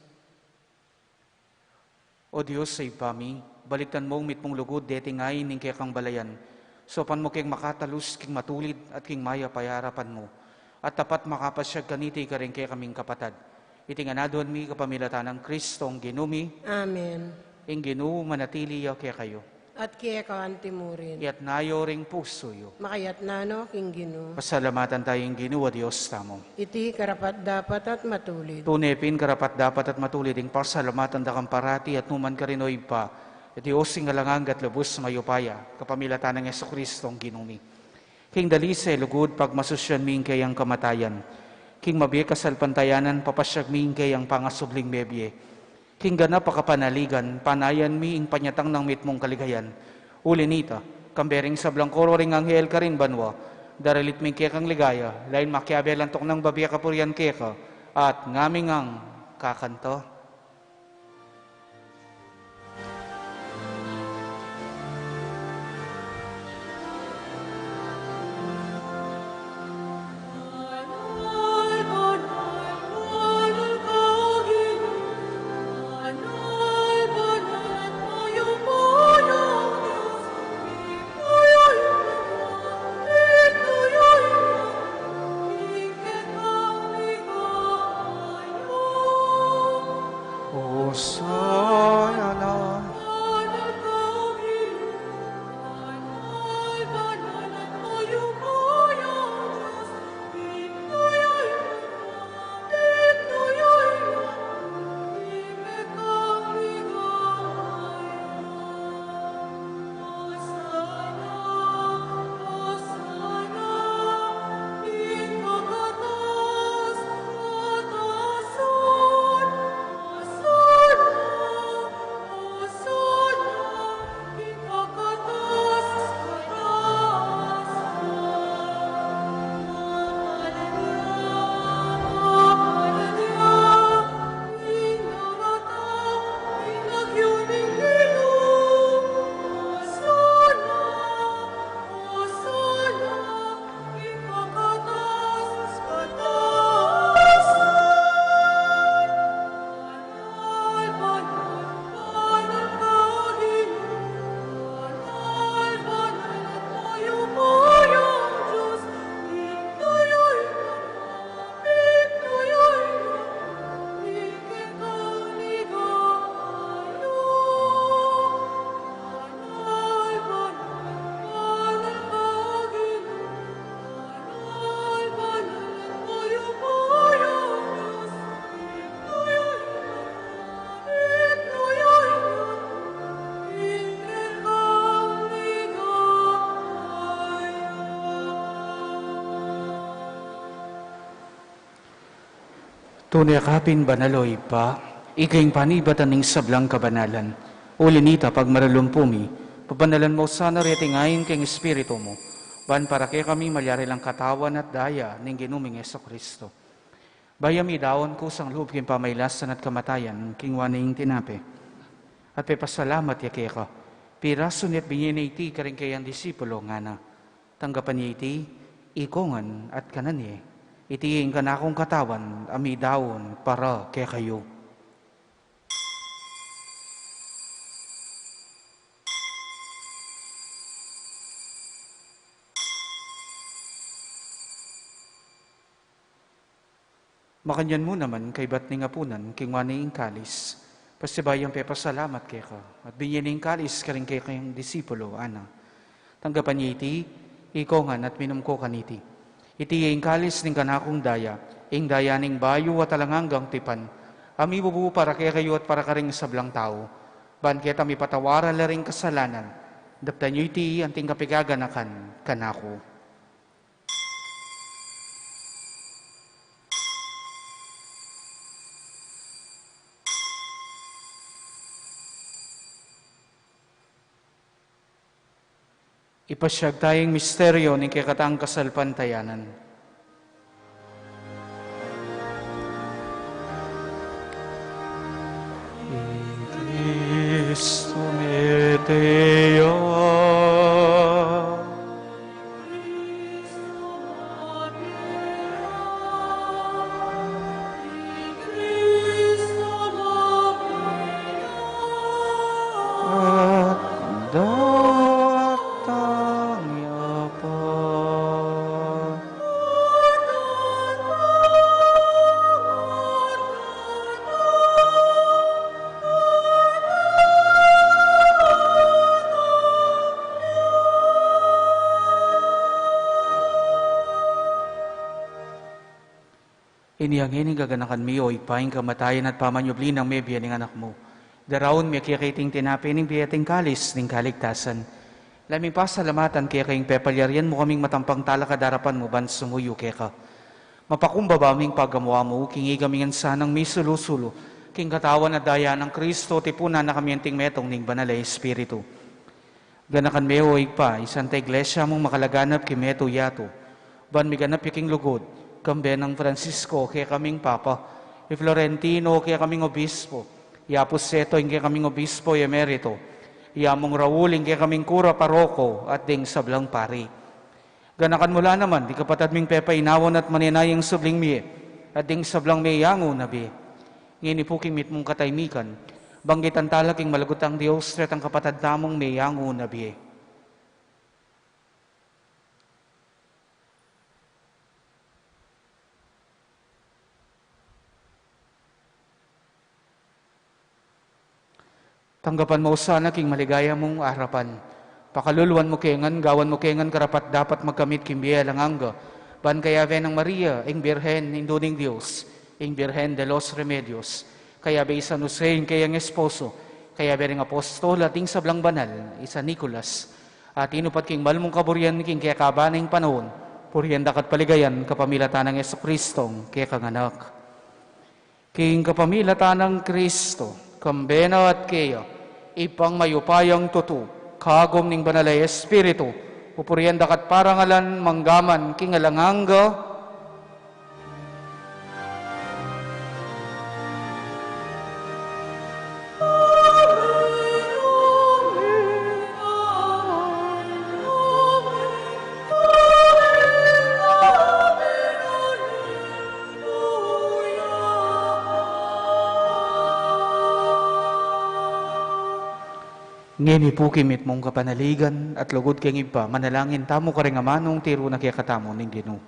O Dios a Ibpa mi, balikdan mu ing mitmung lugud deting ain ning kekang balayan. Saupan mu keng makatalus king matulid at king mayap a arapan mu, at tapat makapasyag kaniti karing kekaming kapatad. Iti ngan aduan mi kapamilatan nang Kristong Ginu mi. Amen. Ing Ginu manatili ya kekayu. At keka antimurin. Iyatas yu ring pusu yu. Makayatas no king Ginu. Pasalamatan taya ing Ginu a Dios tamu. Iti karapat-dapat at matulid. Tune pin karapat-dapat at matulid ing pasalamatan da kang parati at nukarin man, o Ibpa, a Dios ning alang angga at lubus mayupaya, kapamilatan nang Jesucristong Ginu mi. King dalise lugud pagmasusyan mi ing keyang kamatayan, king mabie kasalpantayanan papasyag mi ing keyang pangasubling mebie. King ganap a kapanaligan, panayan mi ing panyatang nang mitmung kaligayan. Uli nita, kambe ring sablang koro ring anghel karin banua, daralit mi ing kekang ligaya, lain makiabe lantok nang babie kapurian keka, at ngami ngang kakanta. Hosanna. Tune ka pin banal, o Ibpa, ika ing panibatan ning sablang kabanalan. Uli nita, pagmaralumpu mi, pabanalan mu sana reting ain king Espiritu mu, ban para kekami malyari lang katawan at daya ning Ginu ming Jesucristo. Bayu mi daun kusang lub king pamailasan at kamatayan, kinua ne ing tinape, at pepasalamat ya keka, pirasu ne at binie ne iti karing keyang disipulo, ngana: Tanggapan ye iti, ikongan at kanan ye. Iti ing kanakung katawan a midaun para kekayu. Makanyan mu naman, kaybat ning apunan, kinua ne ing kalis, pasibayu yang pepasalamat keka, at binie ne ing kalis karing kekang disipulo, ngana: Tanggapan ye iti, ikongan at minum ko kaniti. Iti ing kalis ning kanakung daya, ing daya ning bayu at alang anggang tipan, a mibubu para kekayu at para karing sablang tau, ban keta mipatawaran la ring kasalanan. Daptan yu iti anting kapaganakan kanaku. Ipasyag taya ing misteryo ning kekatang kasalpantayanan. Cristo mete ya. Datang ya pa. Inya ngeni gaganakan mi, o Ibpa, ing kamatayan at pamanyubli nang mebie ning Anak mu. Daraun mi keka iting tinape ning bie at ing kalis ning kaligtasan. Lalu ming pasalamatan keka ing pepalyarian mu kaming matampang talakad king arapan mu ban sumuyu keka. Mapakumbaba ming pagamu-amu, king iga ming ngan sanang misulu-sulu king katawan at daya nang Kristo, tipunan na kami anting metung ning Banal a Espiritu. Ganakan me, o Ibpa, ing Santa Iglesia mung makalaganap king metung yatu, ban miganap ya king lugud, kambe nang Francisco kekaming Papa, i Florentino kekaming Obispo, i Apu Seto ing kekaming Obispo emerito, i Among Raul ing kekaming Kura Paroko, at ding sablang pari. Ganakan mu la naman ding kapatad ming pepainawan at manenayang subling mie, at ding sablang meyangu na bie. Ngeni pu king mitmung katahimikan, banggitan tala king malugud tang Dios retang kapatad tamung meyangu na bie. Tanggapan mu sana king maligaya mung arapan. Pakaluluan mu ke ngan, gawan mu ke ngan karapat-dapat magkamit king bie alang angga, ban kayabe nang Maria, ing Birhen, Indu ning Dios, ing Birhen de los Remedios, kayabe i San Jose, ing keyang esposo, kayabe ring apostol at ding sablang banal, i San Nicolas, a tinupat king mal mung kaburian king kekaban ning panaun, purian da ka at paligayan kapamilatan nang Jesucristo, kekang Anak. King kapamilatan nang Kristo, kambe na at keya, Ibpang mayupayang tutu, kagum ning Banal a Espiritu, pupurian da ka at parangalan manggaman king alang angga. Ngeni pu king mitmung kapanaligan at lugud king Ibpa, manalangin tamu karing amanung tiru na kekatamu ning Ginu.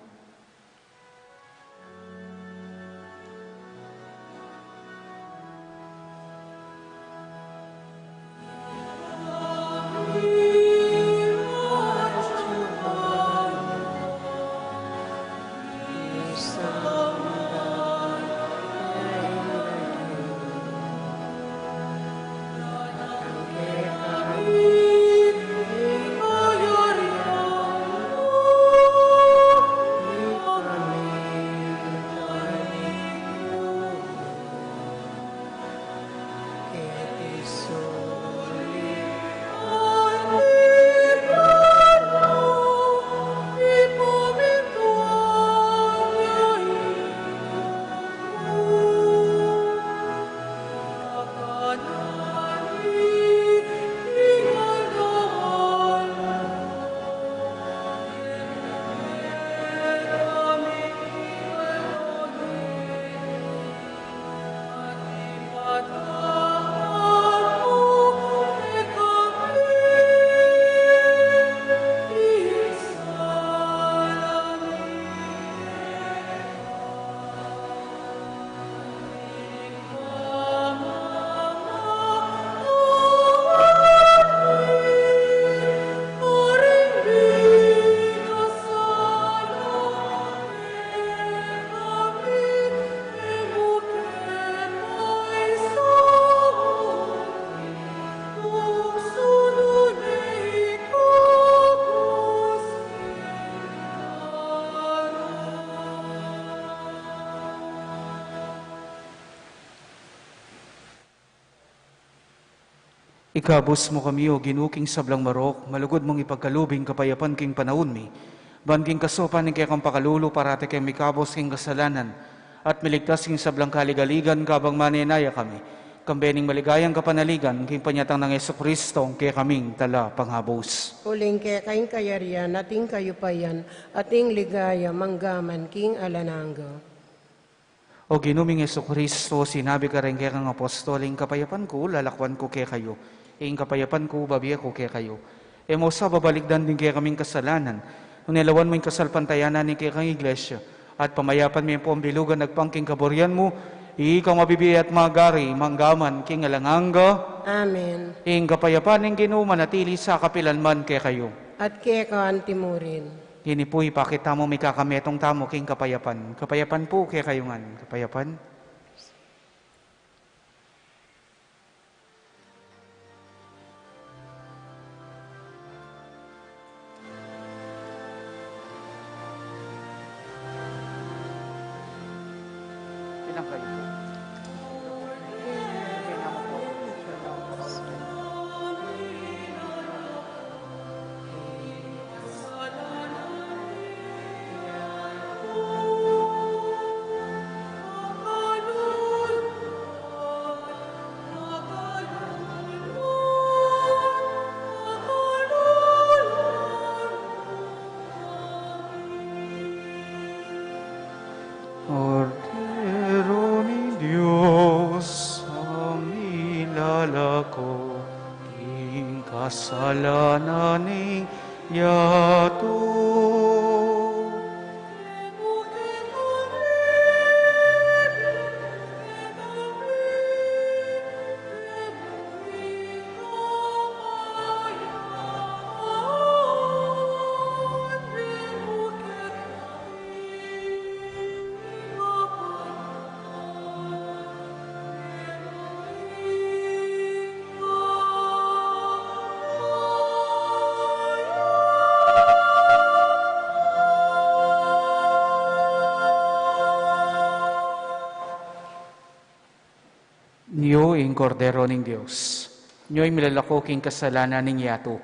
Ikabus mu kami, O Ginu, king sablang marok, malugud mung ipagkalub ing kapayapan king panaun mi. Ban king kasaupan ning kekang pakalulu, parati keng mikabus king kasalanan, at miligtas king sablang kaligaligan, kabang manenaya kami Kambe ning maligayang kapanaligan, king panyatang nang Jesucristo, ing kekaming talapangabus. Uling keka ing kayarian, at ing kayupayan, at ing ligaya, mangga man king alang angga. O Ginu ming Jesucristo, sinabi ka reng kekang apostol, ing kapayapan ku, lalakwan ku kekayu. Ing kapayapan ku, bibie ku kekayu. E mu sa babalikdan ding kekaming kasalanan, nune lawan mu ing kasalpantayanan ning kekang Iglesia, at pamayapan me pu ing bilugan agpang king kaburian mu, ika ing mabibie at magari, mangga man king alang angga. Amen. Ing kapayapan ning Ginu manatili sa kapilan man kekayu. At keka anti murin. Ngeni pu, ipakit tamu, mikametung tamu king kapayapan. Kapayapan pu kekayu ngan. Kapayapan. Bilang kayu. Kordero ning Dios, a milalako king kasalanan ning yatu. Nyo ing Kordero ning Dios. Nyo ing milalako king kasalanan ning yatu.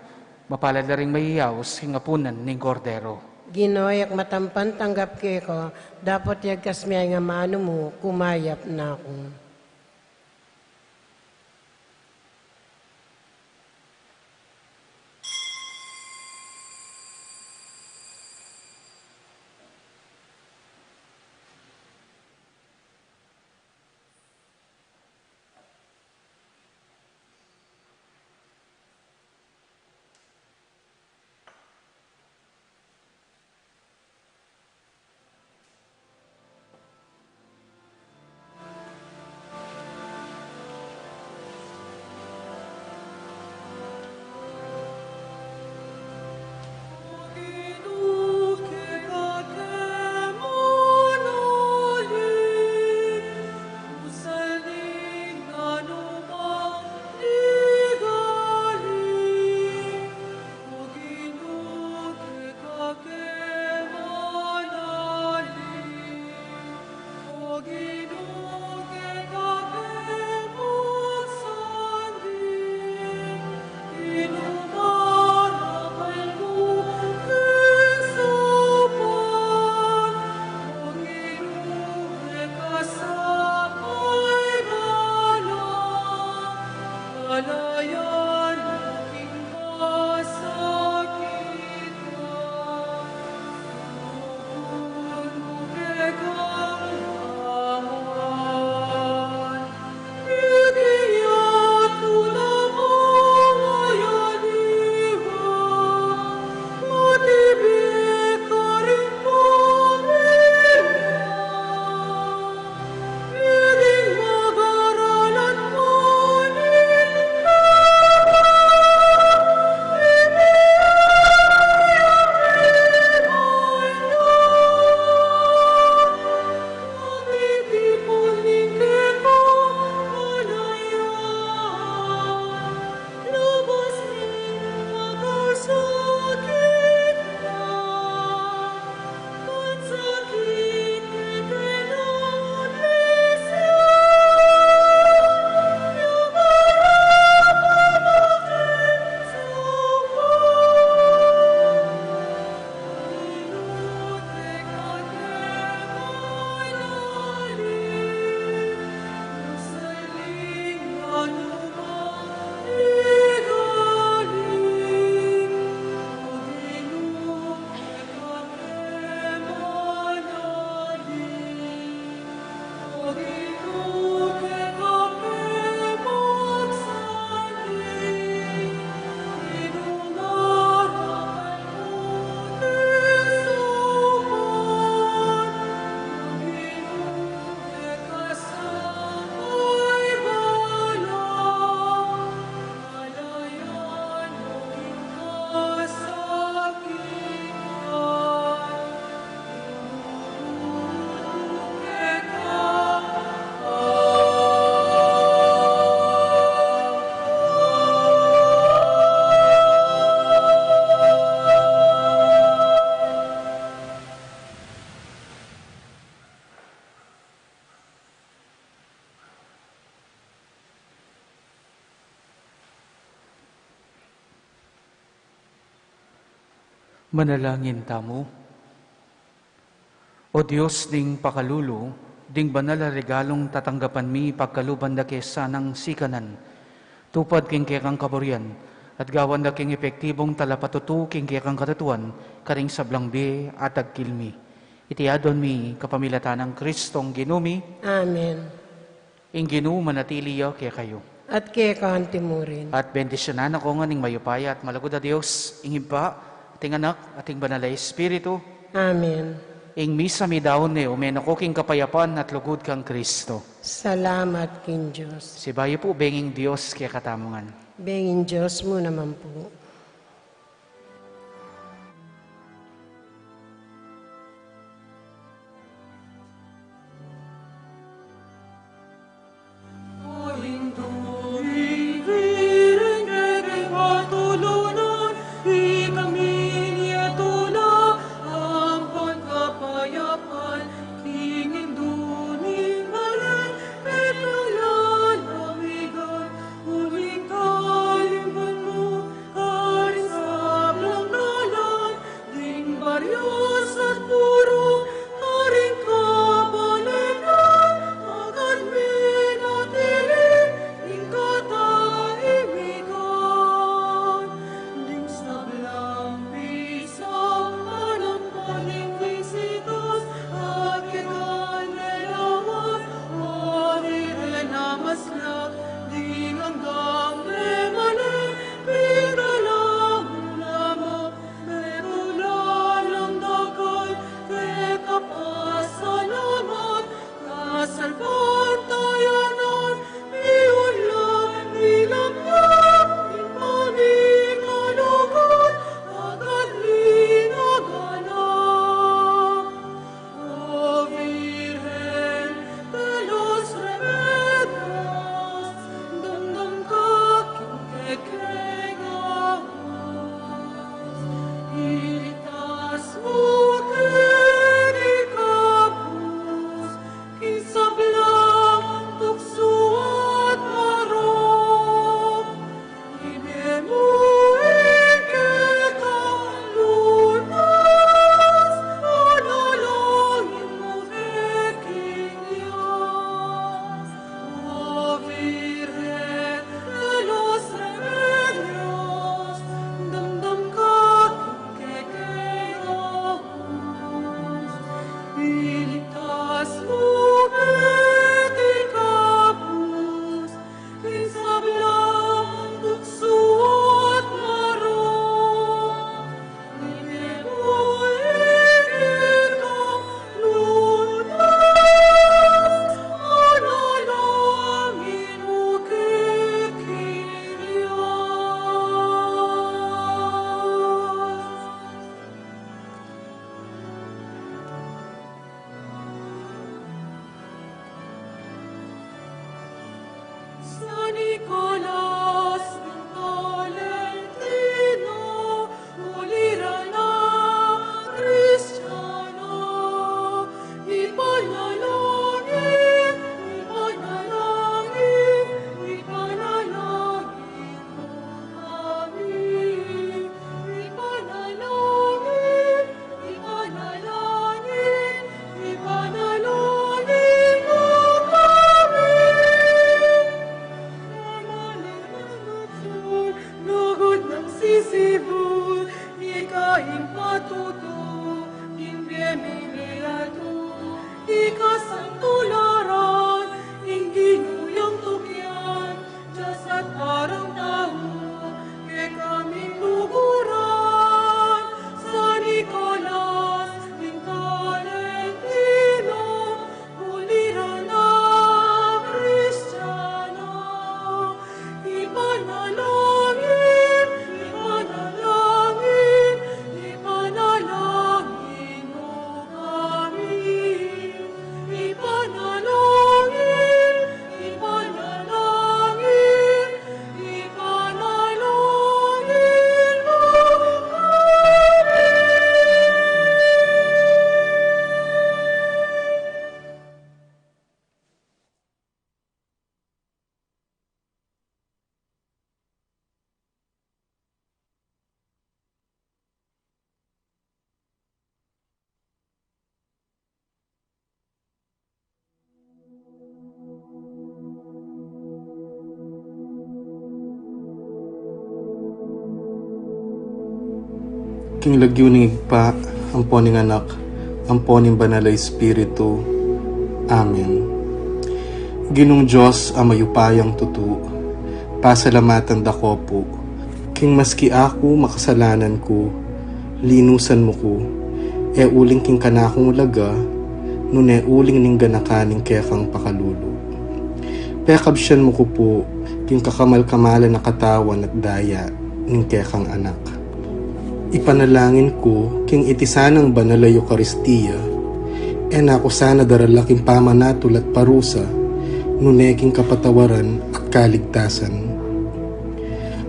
Mapalad la ring mayayaus king apunan ning Kordero. Ginu, e ku matampan tanggap keka, dapot yagkas me ing amanu mu, kumayap na ku. Manalangin tamu. O Dios ding pakalulu, ding banal a regalung tatanggapan mi pagkaluban da ke sanang sikanan, tupad king kekang kaburian, at gawan da king epektibung talapatutu king kekang katutuan, karing sablang bie at agkil mi. Iti adwan mi kapamilatan nang Kristong Ginu mi. Amen. Ing Ginu manatili ya kekayu. At keka antimurin. At bendisyunan na ko ngan ning mayupaya at malugud a Dios, ing Ibpa, at ing Anak, at ing Banal a Espiritu. Amen. Ing misa midaun ne, ume na ko king kapayapan at lugud kang Kristo. Salamat king Dios. Sibayu pu, benging Dios kekatamu ngan. Benging Dios mu naman pu. Karing sablang dalan, ding baryo at purong, karing kabanalan, agan mi natiling ing katahimikan. Ding sablang pisan manampan ning bisitas, at kekang lawas, o di rin na maslak, ding anggang memalen, pigala mu naman, Betula lang dakan, keka pasalamat, kasalpantayanan, miulan, milamlam, ing pamikalugan, agan linaganan. O Virgen de los Remedios, damdam ka king kekeng awas. Iligtas mu keti kabus, king sablang tuksu at marok. Ibie mu ing kekang lunas, panalangin mu ke king Dios. O Virgen de los Remedios, damdam ka king kekeng awas. Iligtas mu keti kabus, king sablang tuksu at marok. Ibie mu ing kekang lunas, panalangin mu ke king Dios. San Nicolas ning Tolentino, buliran a Kristiano, ipanalangin, ipanalangin, ipanalangin mu kami, ipanalangin, ipanalangin, ipanalangin mu kami. Lugud nang sisibu, ika ing patutu, ing bie ming yatu, ika santu laran, ing Ginu yang tukian, Dios at parang tau, kekami luguran, San Nicolas ning Tolentino, buliran a Kristiano, ipanalangin, ipanalangin, ipanalangin. King lagyu ning Ibpa, ampo ning Anak, ampo ning Banal a Espiritu. Amen. Ginung Dios a mayupayang tutu, pasalamatan da ka pu, king maski aku makasalanan ku, linusan mu ku, e uling king kanakung laga, nune uling ning ganakan ning kekang pakalulu. Pekabsian mu ku pu king kakamal-kamalan a katawan at daya ning kekang Anak. Ipanalangin ku king iti sanang banal a Eukaristia, e na ku sana darala king pamanatul at parusa, nune king kapatawaran at kaligtasan.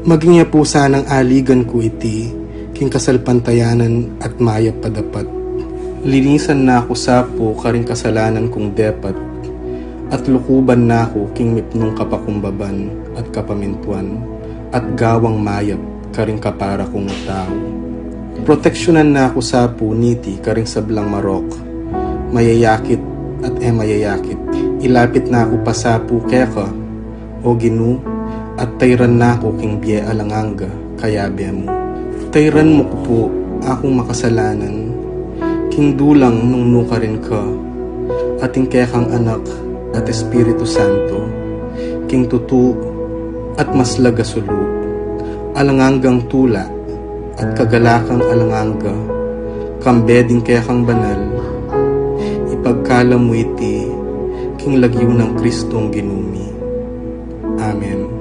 Maging ya pu sanang aligan ku iti king kasalpantayanan at mayap a dapat. Linisan na ku sa pu karing kasalanan kung depat, at lukuban na ku king mipnung kapakumbaban at kapamintuan, at gawang mayap karing kapara kung tau. Proteksyunan na ku sa pu niti karing sablang marok, mayayakit at e mayayakit. Ilapit na ku pa sa pu keka, O Ginu, at tayran na ku king bie alang angga kayabe mu. Tayran mu ku pu akung makasalanan, king dulang nung nukarin ka, at ing kekang Anak at Espiritu Santo, king tutu at maslag a sulu, alang anggang tula at kagalakang alang angga, kambe ding kekang banal, ipagkalub mu iti king lagyu nang Kristong Ginu mi. Amen.